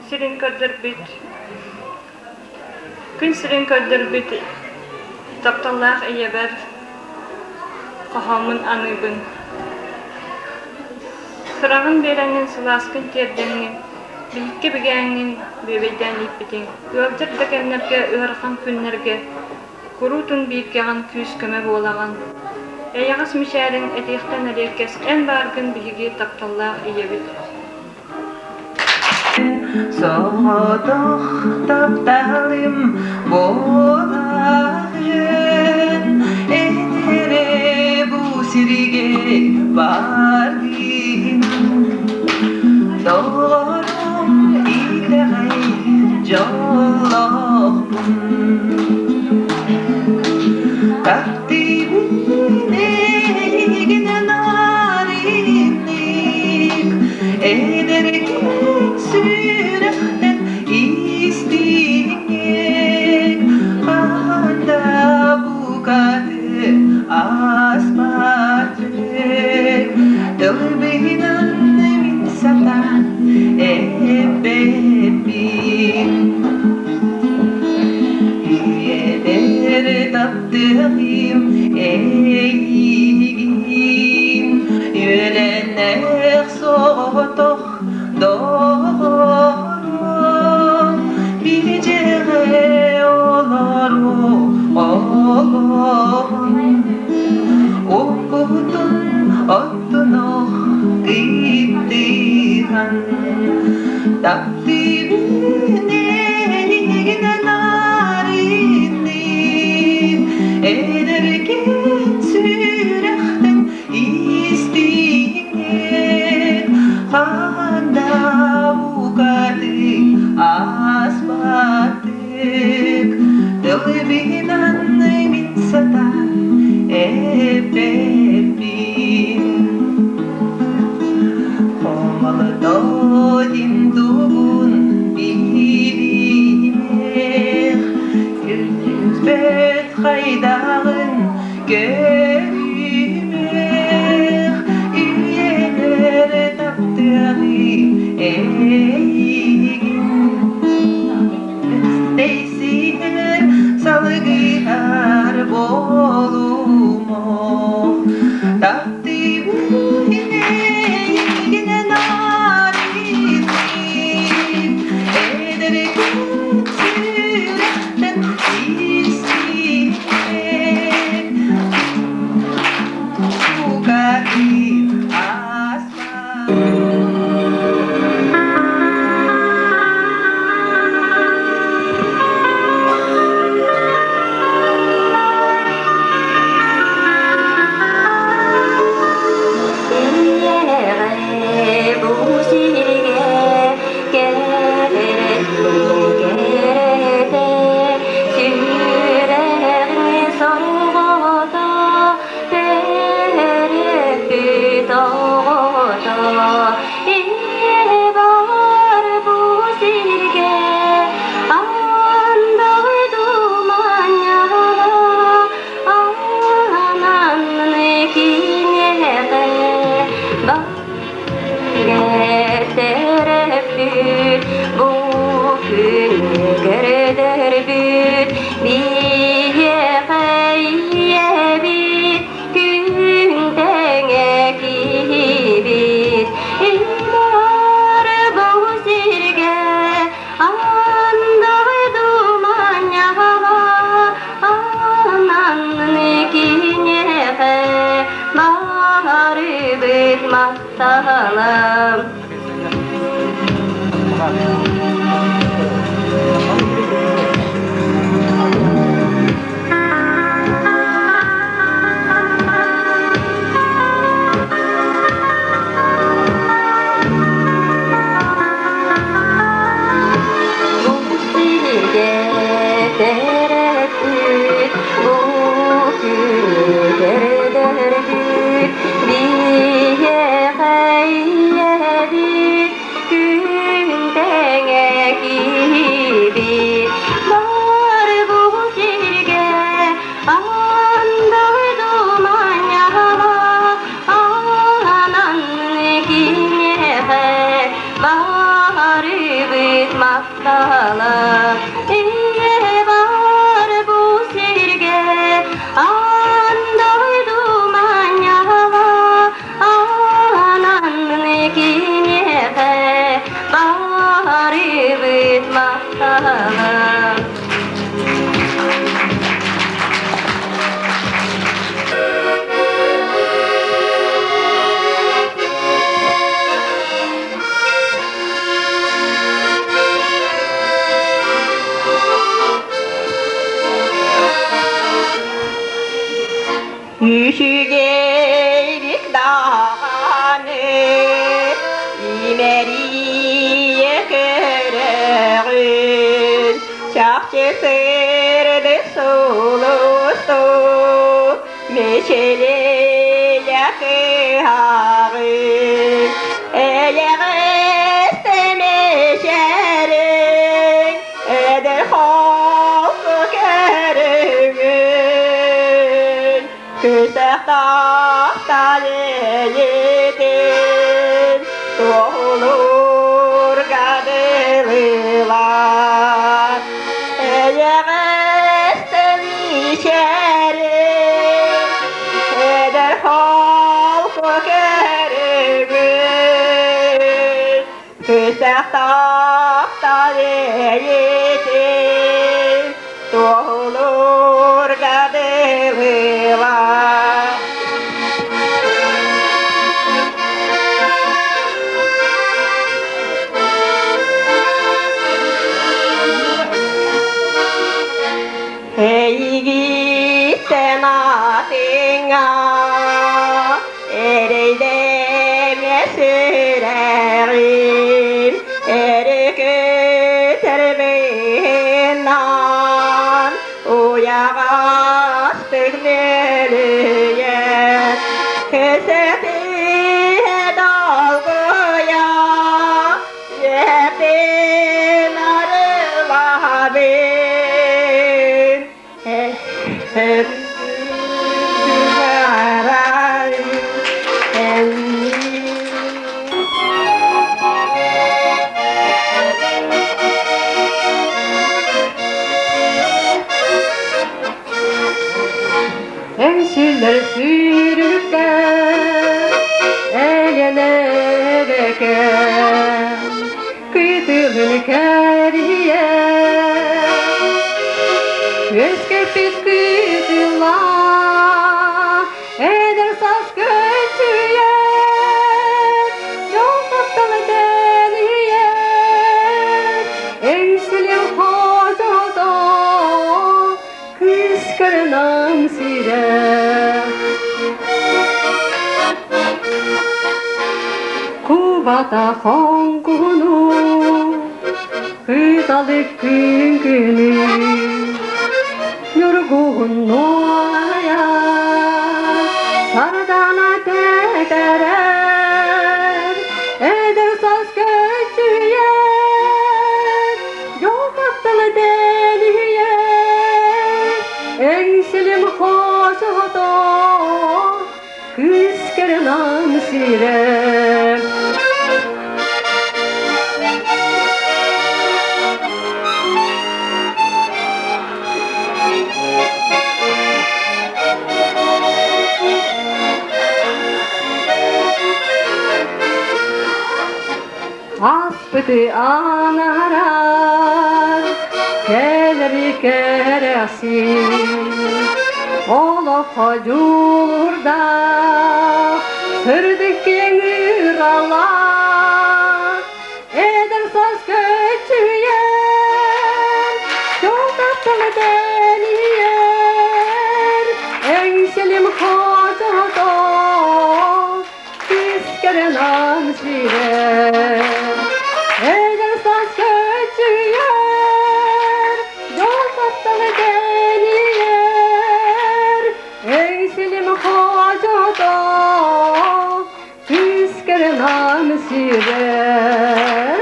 Сирин көрдөрбүт, күн сирин көрдөрбүт тапталлаах ийэбэр хоһооммун аныыбын. Сыраҕын биэрэҥҥин, сылааскын тиэрдэҥҥин, биһикки бигээҥҥин бүөбэйдээн ииппитиҥ, ыалдьар да кэмнэргэ, ыарахан күннэргэ Куруутун бииргэҕин күүс-көмө буолаҕын, эйэҕэс мичээриҥ этиэхтэн эриэккэс эн бааргын биһиги тапталлаах ийэбит. Соҕотох тапталым буолаҕын, эн эрэ бу сиргэ бааргын. Доҕорум итэҕэй дьоллоохпун. Таптыыбын эйигин нарыннык, эдэркин сүрэхтэн истиҥник, хаһан да букатын ааспатык, тылбынан мин сатаан эппэппин. Үйэбэр таптыаҕым эйигин, үөрэнэх соҕотох доҕорум, биһиэхэ олору олоҕун Уккутун оттунух тыыптыхан Таптыыбын эйигин нарыннык, Эдэркин сүрэхтэн истиҥник, Хаһан да букатын ааспатык, Тылбынан мин сатаан эппэппин. Хомолтоодин тугун билимэх, Күлбэт хайдаҕын көрүмэх, Үйэлэр таптыаҕы эйигин. Тэйсиһэр салгыһар буолумуох, Таптыыбын эйигин нарыннык, Эдэркин сүрэхтэн истиҥник, Букатын ааспат. махталам. Сиргэ төрөппүт, бу күнү көрдөрбүт, биһиэхэ ийэбит, күн тэҥэ киһибит. Бар бу сиргэ аан дойду манньаҕа анан киниэхэ барыбыт махтала. Ийэ бар бу сиргэ аан дойду манньаҕа анан киниэхэ барыбыт махтала. Үчүгэйбит даҕаны имэрийэ көрөҕүн, чахчы сырдык сулустуу мичилийэ кыһаҕын. Эйэҕэс мичэриҥ, эдэр холку көрүҥүн, Күсэх тахталиитин туоһулуурга дылылар. Эйэҕэстэн ичэрин, эдэр холку көрүҥүн, Күсэх тахталиитин туоһулуурга дылылар. Эйигиттэн атыҥа эрэйдэмэ сүрэҕим, эрикүтэр быһынан уйаҕастык нөлүйэр. Кэсэтиһэ долгуйа, Үөһэппин арылаһабын, Эҥсиллэр сүүрүккэ элэнэбэкэ кытылын кэрийэ үөскэппит кытыла эдэр саас көччүйэр дьол тапталы тэнийэр эҥсилим хочото Кыыс кырынан сирэ Кубата хоҥкуну Кыталык күн-күнү Ньургуһун нуойа Сардаана тэтэрэр Эдэр саас көччүйэр Дьол тапталы тэнийэр Эҥсилим хочото Кыыс кэрэнан сирэр Аспыты анарар, кэлэри кэрэхсиир, олоххо дьулуурдаах, сырдык киэҥ тапталлаах эдэр саас көччүйэр, дьол тапталы тэнийэр, эҥсэлим хочото кискэрэнэн сирэр. Эдэр саас көччүйэр, дьол тапталы тэнийэр, эҥсэлим хочото кискэрэнэн сирэр.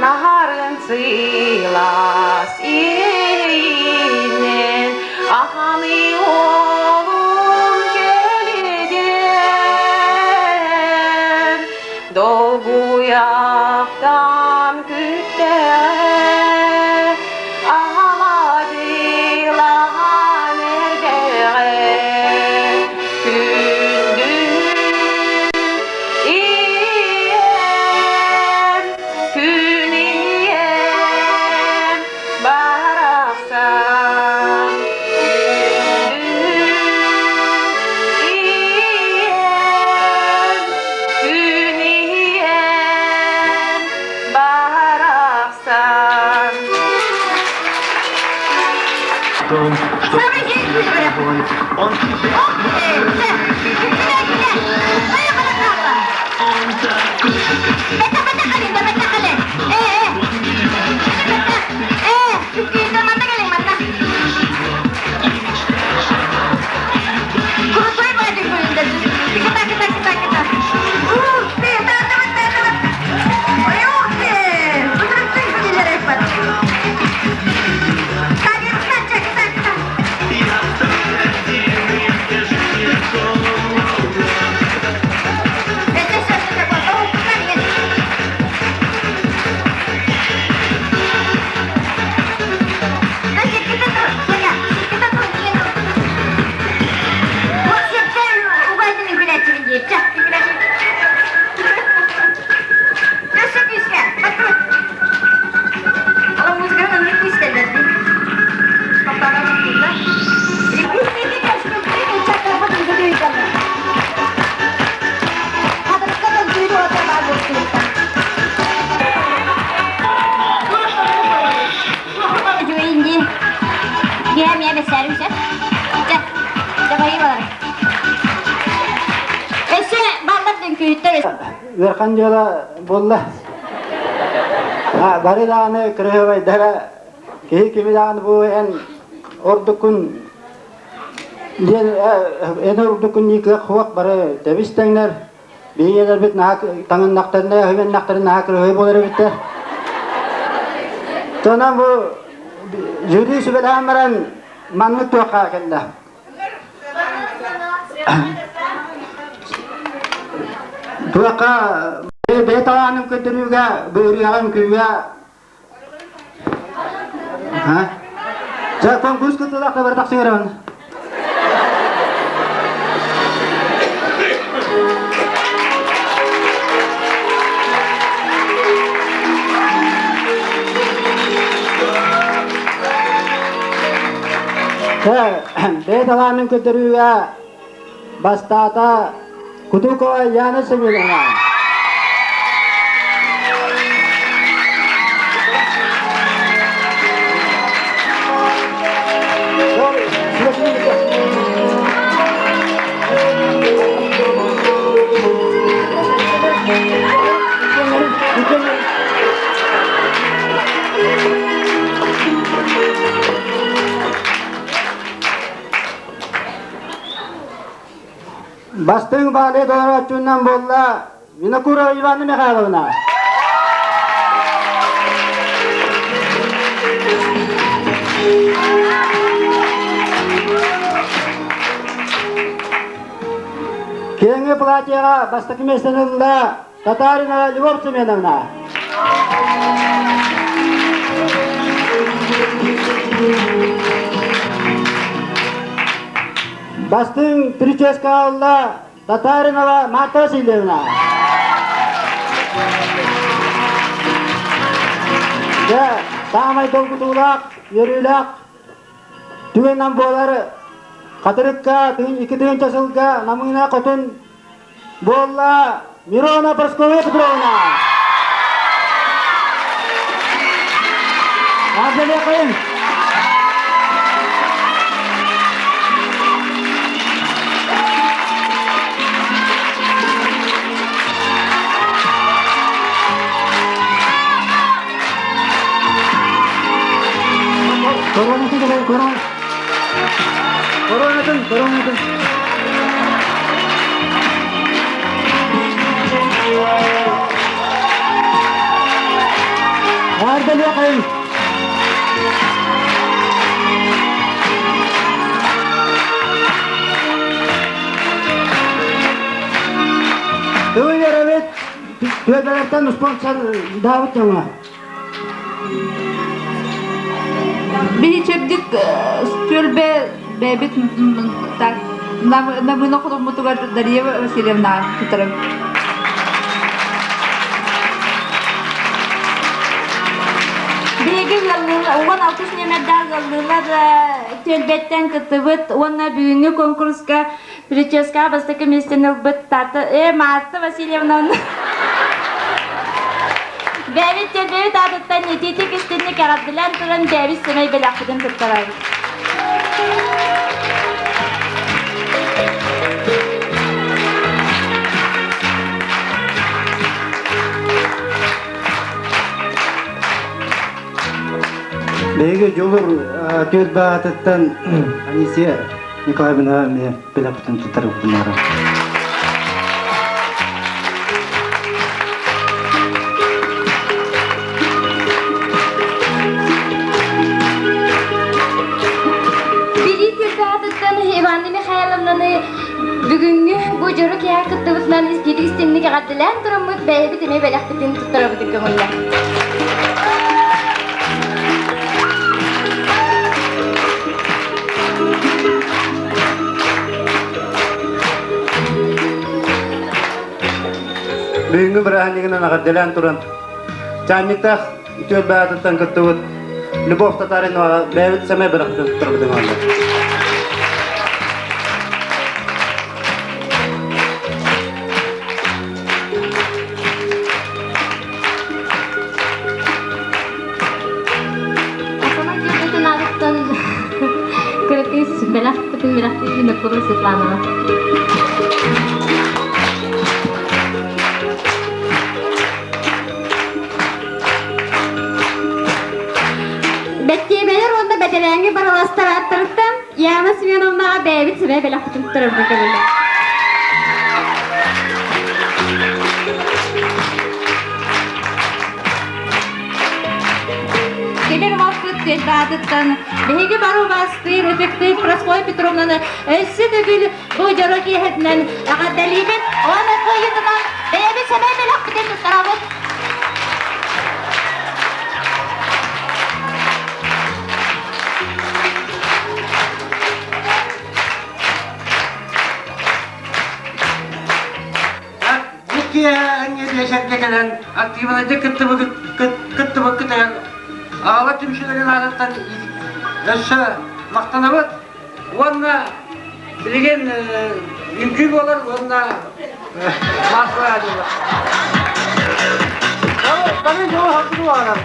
Наһарын сыйлас иэйинен аханы олун келиден долгуяктан күттэ аладилаан эрдэҕэ күндү ийэм күн ийэм барахсан күндү ийэм күн ийэм барахсан. бэсээрим сөп. Дьэ, дьабайыы балары. Өссө бааллар дүҥкүүттэр. Ыарахан дьыала буолла. Бары даҕаны кырыһыбайдара киһи кими даҕаны бу эн ордуккун диэн эн ордуккун дии кыах хуох бары тэбис тэҥнэр Биһиги наһаа таҥыннахтарына, өһүөннэхтэрин наһаа кырыһый буолар эбиттэр. Тонон бу жюри сүбэлээн баран маннык туохха кэллэ. Туохха бэйэ талаанын көрдөрүүгэ, быырыаҕа үҥкүүгэ Дьэ, конкурс кыттыылаахта бары тахсыҥ эрэ Бэйэ талаанын көрдөрүүгэ бастаата Кутукова Яна Семеновна. Бастыҥ баалыы толорооччунан буолла Винокурова Иванна Михайловна. Киэҥи платьеҕа бастакы миэстэни ылла Татарина Любовь Семеновна. Бастыҥ прическа ылла Татаринова Марта Васильевна. Дьэ, саамай долгутуулаах, үөрүүлээх түгэннэн буолар Хатырыкка 2000 сылга Намыына Хотун буолла Мирона Прасковья Петровна. Ардалиахайын. Коронатын, корона. Коронатын, коронатын. Ардалиахайын. Тылын эрэбит түөлбэлэртэн спонсор даабыт дьоҥо. Биһи чэбдик түөлбэ бэйбит так намына хотуммутугар Дария Васильевна тутарым. Биһиги ыаллыылар, 16 нүөмэрдээх ыаллыылар түөлбэттэн кыттыбыт уонна бүгүҥҥү конкурска прическа бастакы миэстэни ылбыт Тата Марта Васильевна Бэйэбит түөлбэбит аатыттан итиитик истинник эҕэрдэлээн туран бэйэбит сэмэй бэлэхпитин туттарабыт. Биһиги Дьулур түөлбэ аатыттан Анисия Николаевна эмиэ бэлэхпитин туттарыбытын Билии түөлбэ аатыттан Иванна Михайловнаны бүгүҥҥү бу дьоро киэһэ кыттыбытынан истиитик истинник эҕэрдэлээн тураммыт бэйэбит эмиэ бэлэхпитин туттарабытын көҥүллэ. Бүгүҥҥү бырааһынньыгынан эҕэрдэлээн туран, чаанньыктаах түөлбэ аатыттан кыттыбыт Любовь Татариноваҕа бэйэбит сэмэй бырахпытын туттарбытын оҥордо. Атаман түөлбэтин аатыттан Бэлэхпитин бэлэхтии Винокурова Светланаҕа. Бэттиэбэлэр уонна бэтэрээҥҥи барыластар ааттарыттан Яна Семеновнаҕа бэйэбит сэмэй бэлэхпитин туттарарга көҥүллэр. Кэлэр уолбут түөлбаатыттан биһиги бары убаастыыр эффектив Прасковья Петровнаны өссө төгүл бу дьоро киэһэтинэн эҕэрдэлиибит уонна кыайыытынан бэйэбит сэмэй бэлэхпитин туттарабыт. Бу киэһэ биэсэргэ кэлэн активнайдык кыттыбыккытыгар аҕала түмсүүлэрин аатыттан өссө махтанабыт уонна билигин үҥкүү буолар уонна массовай адьыллар. Бары дьоҕу хаппыту баҕарар.